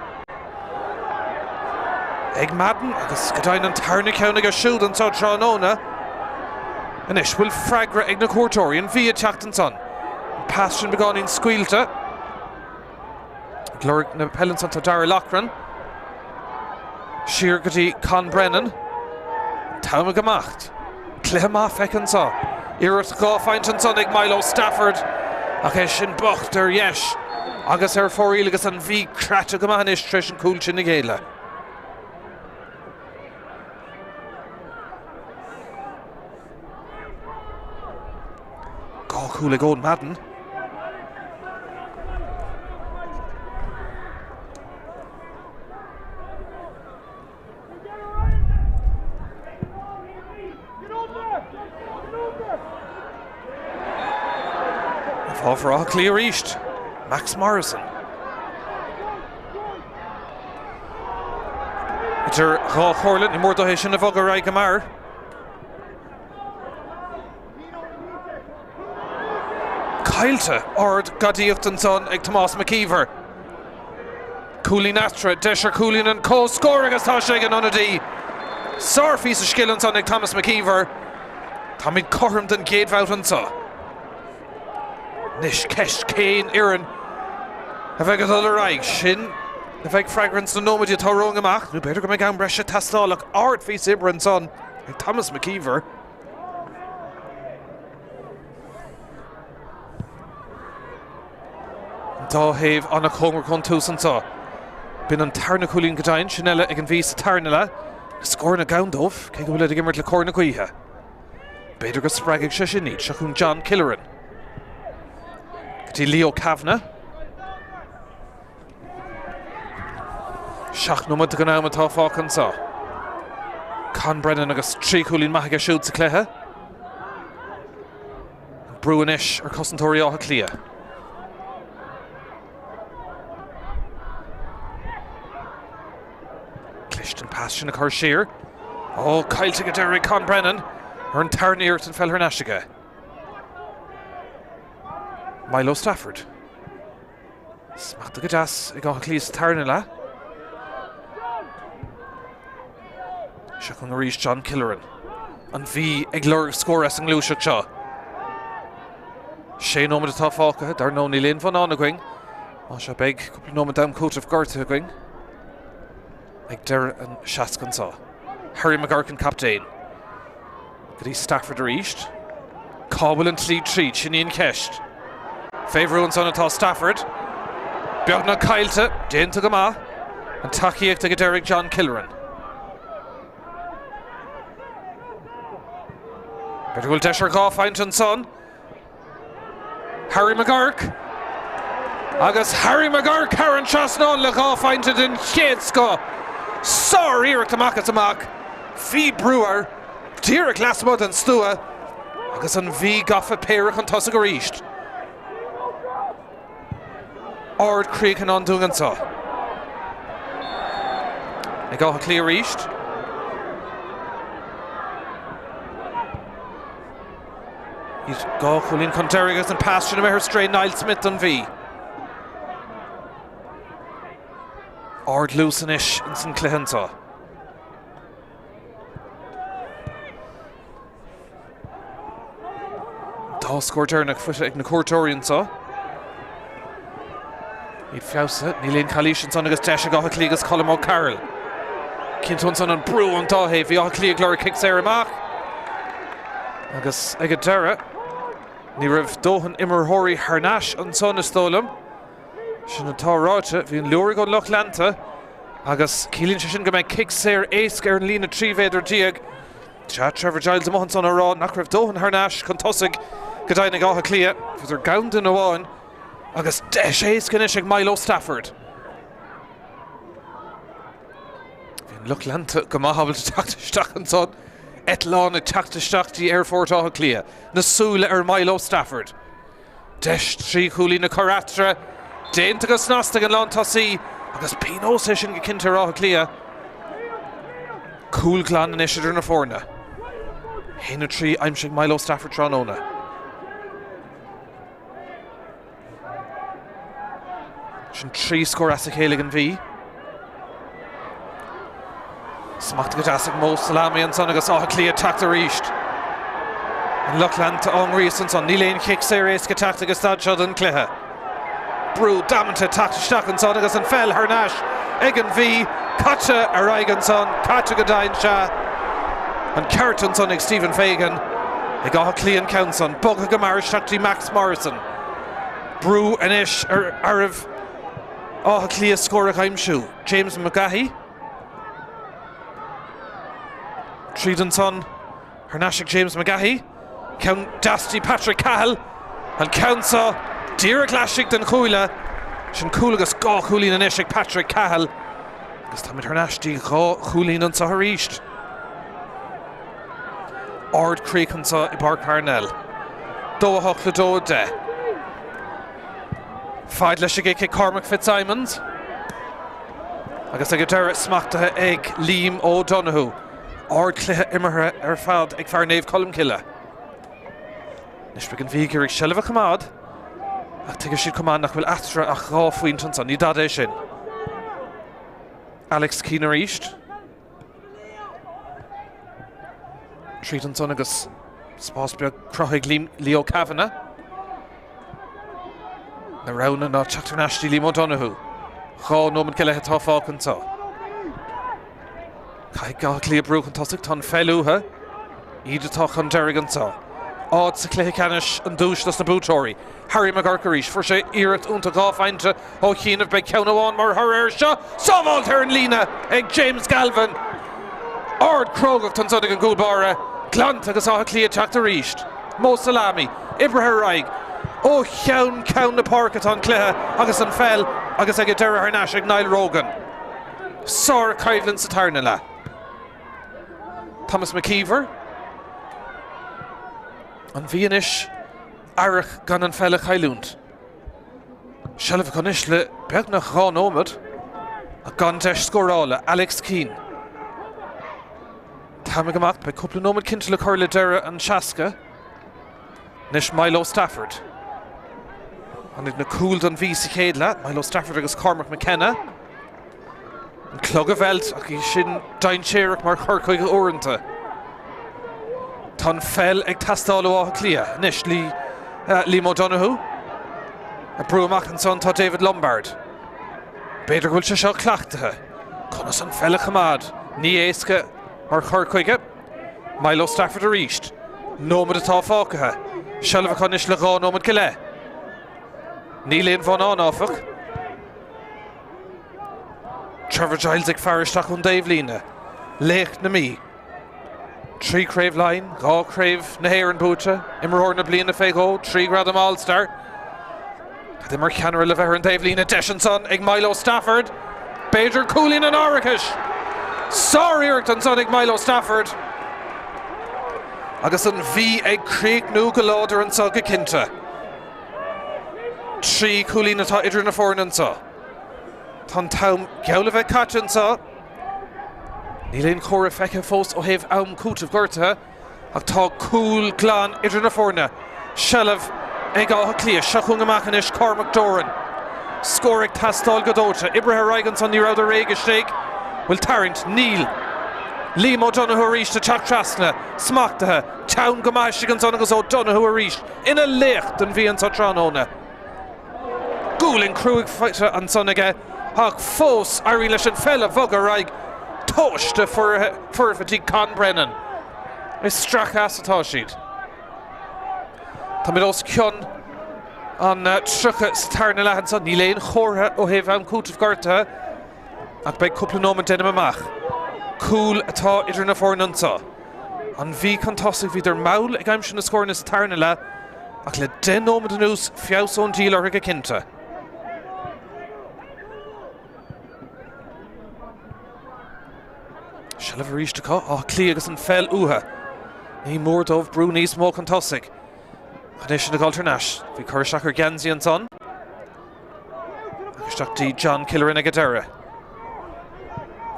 ag Madden agus go deimhin an tarna ceann aige siúd anseo tráthnóna. Anois bhfuil freagra ag na cuairteoirí, an Mhí ag teacht ansan. An pas sin beagáinín scaoilte. Ag lorg na peile ansan tá Darragh Loughran. Siar go dtí Con Brennan. An t-am ag imeacht. Cluiche maith feicthe anseo. Iarracht 2 phointe ansan ag Milo Stafford ach é sin bocht ar dheis agus ar fóraoil agus an Mhí craite go maith anois tar éis an cúl sin a ghéilleadh. 2 chúl ag Eoin Madden. I bhfabhar Átha Cliath arís, Max Morrison. Idir dhá chomhairle, ní mór dó é sin a bhogadh ar aghaidh go mear. Caillte ard-ghadaíocht ansan ag Tomás McKeever. Cúilín eatarthu, deis ar chúilín an comhscór agus tá sé ag an ionadaí. Sárphíosa scil ansan ag Thomas McKeever. Táimid cothrom don gcéad bhabhta anseo. Anois ceist cén fhoireann a bheidh ag dul ar aghaidh? Sin a bheidh freagra ins na nóiméidí atá romhainn amach, nó b'fhéidir go mbeidh am breise ag teastáil ach ardphíosa oibre ansan ag Thomas McKeever. An dá thaobh an-chóngarach ón tús anseo. B'in an tarna cúilín go deimhin, sin eile ag an Mhí sa tarna leath. Scóranna gann dóibh, cé go bhfuilid ag imirt le cóir na gaoithe. B'fhéidir go spreagfaidh sé sin iad. Seo chugainn John Killoran. Go dtí Leo Kavanagh. 7 nóiméad den am atá fágtha anseo. Con Brennan agus 3 chúilín maith aige siúd sa chluiche. An brú anois ar chosantóirí Átha Cliath. Cliste an pas sin a chur siar. Ó, caillte go deireadh ag Con Brennan ar an tarna iarracht an pheil thar n-ais aige. Milo Stafford. Smachtaithe go deas ag Áth Cliath sa tarna leath. Seo chugainn arís John Killoran. An Mhí ag lorg scór as an ngluaiseacht seo. Sé nóiméad atá fágtha, dar ndóigh níl aon bhonnán againn. Más ea beidh cúpla nóiméad d'am cúitimh gortaithe againn ag deireadh an 60 anseo. Harry McGurk an captaen. Go dtí Stafford arís. Cá bhfuil an tslí tríd? Sin í an cheist. Fé bhrú ansan atá Stafford. Beagnach caillte. Déanta go maith. An tacaíocht ag an deireadh ag John Killoran. B'fhéidir go bhfuil deis ar 2 phointe ansan. Harry McGurk. Agus Harry McGurk thar an trasnán le 2 phointe den chéad scoth. Sár-iarracht amach is amach. Bhí brú air, díreach lasmuigh den stua, agus an Mhí gafa péire chun tosaigh arís. Ard-chríoch i ndán dúinn anseo. Ag Áth Cliath arís. Iad 2 chúilín chun deiridh agus an pas sin imithe ar strae Niall Smith don Mhí. Ard-luas anois ins an cluiche anseo. Dá scór deireanach faighte ag na cuairteoirí anseo. Iad feabhsaithe, níl aon chalaois ansan agus deis ag Áth Cliath agus Colm O'Carroll. Cinnte ansan an brú ón dá thaobh. Bhí Áth Cliath ag lorg cic saor amach agus ag an deireadh ní raibh dóthain imreoirí thar n-ais ansan is dóigh liom. Sin atá ráite, bhí an liúraigh ón lucht leanta agus ciallaíonn sé sin go mbeidh cic saor éasca ar an líne 13 mhéadar. Sea, Trevor Giles amuigh ansan á rá nach raibh dóthain thar n-ais chun tosaigh go deimhin ag Áth Cliath. Bhíodar gann duine amháin agus deis éasca anois ag Milo Stafford. Bhí an lucht leanta go maith ábalta teacht isteach ansan. Eitleán ag teacht isteach dtí Aerfort Átha Cliath. Na súile ar Milo Stafford. Deis 3 chúilín a chur eatarthu. Déanta go snasta ag an lántosaí agus pionós é sin go cinnte ar Áth Cliath. Cúl glan anois idir na foirne. 1-3 aimsithe ag Milo Stafford tráthnóna. Sin 3 scór as a chéile ag an Mhí. Smachtaithe go deas ag Mo Salami ansan agus Áth Cliath teacht arís. An lucht leanta á ngríosadh ansan. Níl aon chic saor éasca teacht ag an staid seo den chluiche. Brú damanta teacht isteach ansan agus an pheil thar n-ais ag an Mhí. Caite ar aghaidh ansan, caite go deimhin, sea. An ceart ansan ag Stephen Fagan. Ag Áth Cliath an ceann san. Bogtha go mear isteach dtí Max Morrison. Brú anois ar fhearaibh Átha Cliath scór a aimsiú. James McGahey. Tríd ansan, thar n-ais ag James McGahey. Ceann deas dtí Patrick Cahill. An ceann seo díreach laistigh den chuaille. Sin cúl agus 2 chúilín anois ag Patrick Cahill. Agus táimid thar n-ais dtí 2 chúilín anseo arís. Ard-chríoch anseo i bPáirc Parnell. 2 8 le 2 10. Fad leis an gcic ag Cormac Fitzsimons. Agus ag an deireadh smachtaithe ag Liam O'Donoghue. Ardchluiche imeartha ar fad ag fear Naomh Colmcille. Anois beidh an Mhí ag iarraidh seilbh a choimeád ach tuigfidh siad chomh maith nach bhfuil eatarthu ach 2 phointe ansan. Ní dada é sin. Alex Keane arís. Tríd ansan agus spás beag cruthaithe ag Leo Kavanagh. Na roghanna ná teacht thar n-ais dtí Liam O'Donoghue. 2 nóiméad go leith atá fágtha anseo. Caithfidh Áth Cliath brú chun tosaigh, tá an pheil uathu. Iad atá chun deiridh anseo. Áit sa chluiche ceannais an duais dos na buaiteoirí. Harry McGurk arís, fuair sé iarracht iontach 2 phointe ó chianaibh, beidh ceann amháin mar thoradh air seo. Sábháilte ar an líne ag James Galvin. Ard-chrógacht ansan ag an gcúl báire. Glanta agus Áth Cliath teacht arís. Mo Salami, oibrithe ar aghaidh ó cheann ceann na páirce atá an cluiche agus an pheil agus ag an deireadh thar n-ais ag Niall Rogan. Sár-choimhlint sa tarna leath. Thomas McKeever. An Mhí anois aireach gan an pheil a chailliúint. Seilbh acu anois le beagnach 2 nóiméad ach gan deis scórála. Alex Keane. T-am ag imeacht, beidh cúpla nóiméad cinnte le cur le deireadh an 60. Anois Milo Stafford. Tháinig na cúil don Mhí sa chéad leath, Milo Stafford agus Cormac McKenna. An clog a mheilt ach í sin dainséarach mar chur chuige uaireanta. Tá an pheil ag teastáil ó Áth Cliath. Anois Liam O'Donoghue. Ag brú amach ansan tá David Lombard. B'fhéidir go bhfuil sé seo cleachtaithe. Conas an pheil a choimeád? Ní éasca mar chur chuige. Milo Stafford arís. Nóiméad atá fágtha. Seilbh acu anois le 2 nóiméad go leith. Níl aon bhonnán, áfach. Trevor Giles ag faire isteach ón dtaobhlíne. Laoch na Mí. 3 Chraobh Laighean, 2 Chraobh na hÉireann buaite, Imreoir na Bliana fé dhó, 3 Ghradam All-Star. Cad é mar cheannaire le bheith ar an taobhlíne? Deis ansan ag Milo Stafford. B'fhéidir cúilín an árachais! Sár-iarracht ansan ag Milo Stafford. Agus an Mhí ag críochnú go láidir anso go cinnte. 3 chúilín atá idir na foirne anso. Tá an t-am geall le bheith caite anso. Níl aon chomhartha feicthe fós ó thaobh am cúitimh gortaithe. Ach tá cúl glan idir na foirne. Seilbh ag Áth Cliath. Seo chugainn amach anois Cormac Doran. Scór ag teastáil go dóite. Oibrithe ar aghaidh ansan, ní rabhadar réidh istigh. Bhfuil tarraingt? Níl. Liam O'Donoghue arís ag teacht trasna. Smachtaithe. Teann go maith istigh ansan agus O'Donoghue arís ina laoch don Mhí anso tráthnóna. Gualainn chruaidh faighte ansan aige ach fós éiríonn leis an pheil a bhogadh ar aghaidh tomhaiste foirfe dtí Con Brennan. I stracadh atá siad. Táimid os cionn an 30 sa tarna leath anso. Níl aon chomhartha ó thaobh am cúitimh gortaithe ach beidh cúpla nóiméad déanaim amach. Cúl atá idir na foirne anso. An Mhí chun tosaigh, bhíodar mall ag aimsiú na scóranna sa tarna leath ach le 10 nóiméad anuas, feabhas ón díol orthu go cinnte. Seilbh arís acu, Áth Cliath agus an pheil uathu. Ní mór dóibh brú níos mó chun tosaigh. Chun é sin a dhul thar n-ais, bhí cur isteach ar gheansaí ansan. Agus isteach dtí John Killoran ag an deireadh.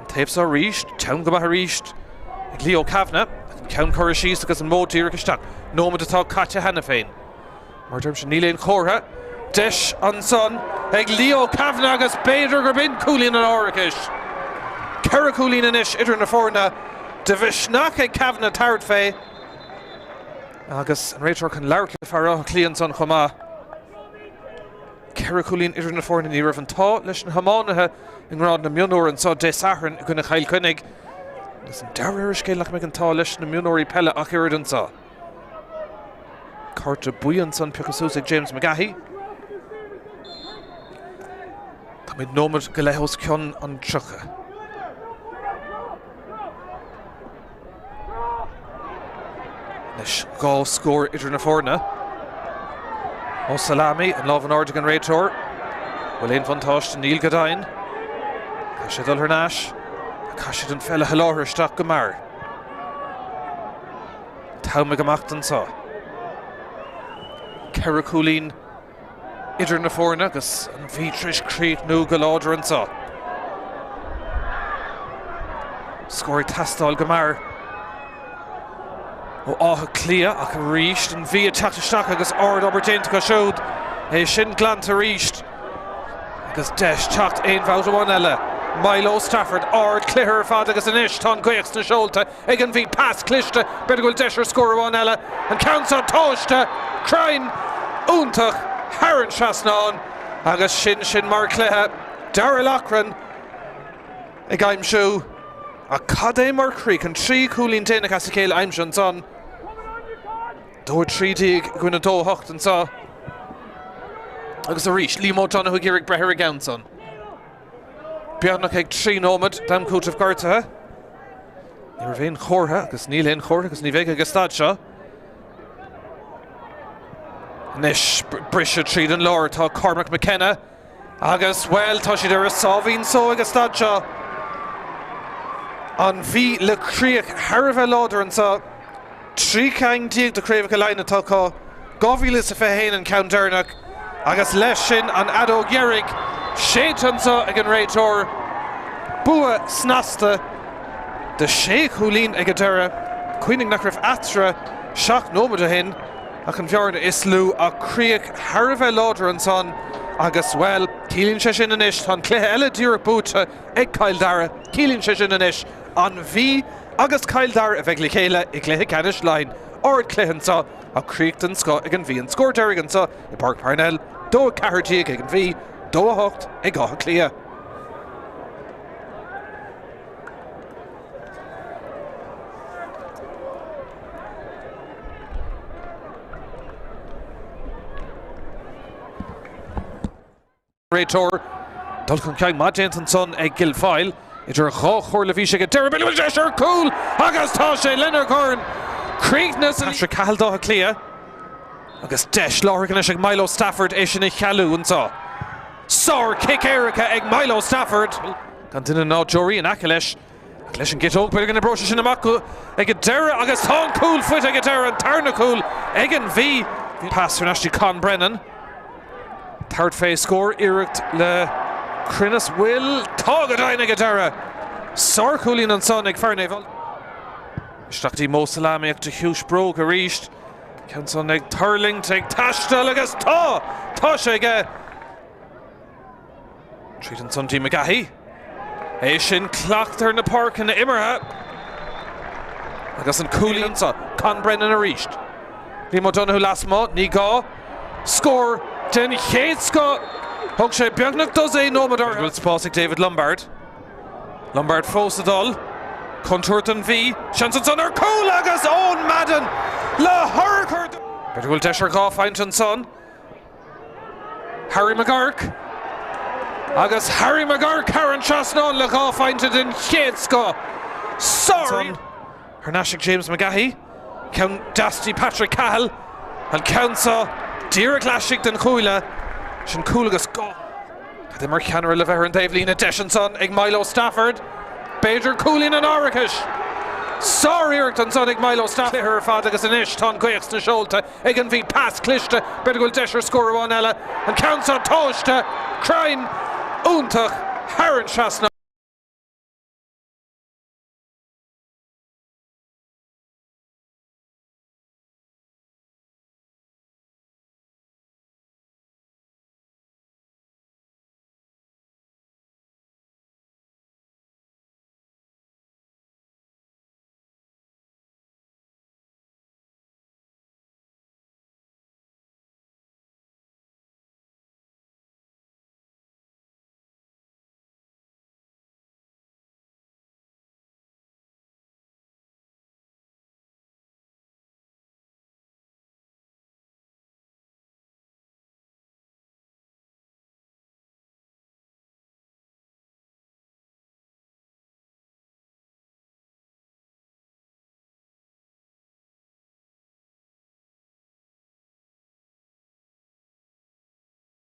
An taobh seo arís, teann go maith arís ag Leo Kavanagh. An ceann curtha síos agus an modh díreach isteach. Nóiméad atá caite cheana féin. Mar a deirimse, níl aon chomhartha. Deis ansan ag Leo Kavanagh agus b'fhéidir gurb in cúilín an árachais. 4 chúilín anois idir na foirne. De mhisneach ag Kavanagh tabhairt fé. Agus an réiteoir chun labhairt le fear Átha Cliath ansan chomh maith. 4 chúilín idir na foirne. Ní raibh an t-ádh leis na hiománaithe i ngrád na mionúr anseo Dé Sathairn i gcoinne Chill Chainnigh agus an dealramh ar an scéal nach mbeidh an t-ádh leis na mionúirí peile ach oiread anseo. Cárta buí ansan pioctha suas ag James McGahey. Táimid nóiméad go leith os cionn an 30. Anois 2 scór idir na foirne. Ó Salami, an lámh in airde ag an réiteoir. Bhfuil aon bhuntáiste? Níl go deimhin. Caithfidh sé dul thar n-ais. Caithfidh siad an pheil a sholáthar isteach go mear. T-am ag imeacht anseo. 4 chúilín. idir na foirne agus an Mhí tar éis críochnú go láidir anseo. Scór ag teastáil go mear ó Áth Cliath ach arís an Mhí ag teacht isteach agus ard-obair déanta acu siúd. É sin glanta arís agus deis teacht aon bhabhta amháin eile. Milo Stafford, ard-chluiche ar fad agus anois tá an ghaoth sna seolta. ag an Mhí. Pas cliste, b'fhéidir go bhfuil deis ar scór amháin eile. An ceann seo tomhaiste, cruinn, iontach, thar an trasnán agus sin sin mar chluiche. Darragh Loughran ag aimsiú. Ach cad é mar chríoch, an 13 cúilín déanach as a chéile aimsithe ansan. 2-13 i gcoinne 2-8 anseo. Agus arís, Liam O'Donoghue ag iarraidh breith ar an gceann san. Beagnach ag 3 nóiméad d'am cúitimh gortaithe. Ní raibh aon chomhartha agus níl aon chomhartha agus ní bheidh ag an staid seo. Anois briseadh tríd an lár tá Cormac McKenna agus, bhuel, tá siad ar a sáimhín só ag an staid seo. An Mhí le críoch thar a bheith láidir anseo. 13 ceann de chraobhacha Laighean atá acu, 2021 an ceann deireanach agus leis sin an fheadóg dheiridh séidte anseo ag an réiteoir. Bua snasta de shé chúilín ag an deireadh. Cuimhnigh nach raibh eatarthu 7 nóiméad ó shin ach an bhearna is lú ach críoch thar a bheith láidir ansan agus, bhuel, ciallaíonn sé sin anois, tá an cluiche eile díreach buaite ag Cill Dara, ciallaíonn sé sin anois an Mhí agus Cill Dara a bheidh le chéile i gcluiche ceannais Laighean. Ardchluiche anseo ach críoch den scoth ag an Mhí. An scór deiridh anseo i bPáirc Parnell, 2-14 ag an Mhí, 2-8 ag Áth Cliath. Réiteoir, Dul chun cinn maith déanta ansan ag Guilfoyle idir dhá chomhairle bhí sé ag deireadh bhfuil deis ar chúl agus tá sé lena dhorn. Críochnaithe Patrick Cahill d'Áth Cliath. Agus deis láithreach anois ag Milo Stafford é sin a chealú anseo. Sár chic éirice ag Milo Stafford! Gan duine ná deoraí in aice leis. Ach leis an gciotóg, b'fhéidir go n-oibreoidh sé sin amach ag an deireadh agus tá an cúl faighte ag an deireadh, an tarna cúl ag an Mhí. Pas thar n-ais dtí Con Brennan. Tabhairt fé scór, iarracht le cruinneas, bhfuil? Tá go deimhin ag an deireadh! Sárchúilín ansan ag fear Naomh. Isteach dtí Mo Salami ach do chiumhais bróg arís. Ceann san ag tuirlingt, ag taisteal agus tá! Tá sé aige! Tríd ansan dtí McGahey. É sin cleachta ar na páirceanna imeartha. Agus an cúilín anso. Con Brennan arís. Liam O'Donoghue lasmuigh, ní gá. Scór den chéad scoth! Thug sé beagnach dosaen nóiméad orthu. Bhfuil spás ag David Lombard. Lombard fós ag dul. Contúirt don Mhí. Seans ansan ar chúl agus Eoin Madden le hurchar. B'fhéidir go bhfuil deis ar dhá phointe ansan. Harry McGurk agus Harry McGurk thar an trasnán le dhá phointe den chéad scoth. Sár. Thar n-ais ag James McGahey. Ceann deas dtí Patrick Cahill. An ceann seo díreach laistigh den chuaille. Sin cúl agus dhá. Cad é mar cheannaire le bheith ar an taobhlíne? Deis ansan ag Milo Stafford. B'fhéidir cúilín an árachais! Sár-iarracht ansan ag Milo Stafford. Cluiche ar fad agus anois tá an ghaoth sna seolta ag an Mhí. Pas cliste. B'fhéidir go bhfuil deis ar scór amháin eile. An ceann seo tomhaiste, cruinn, iontach thar an trasnán.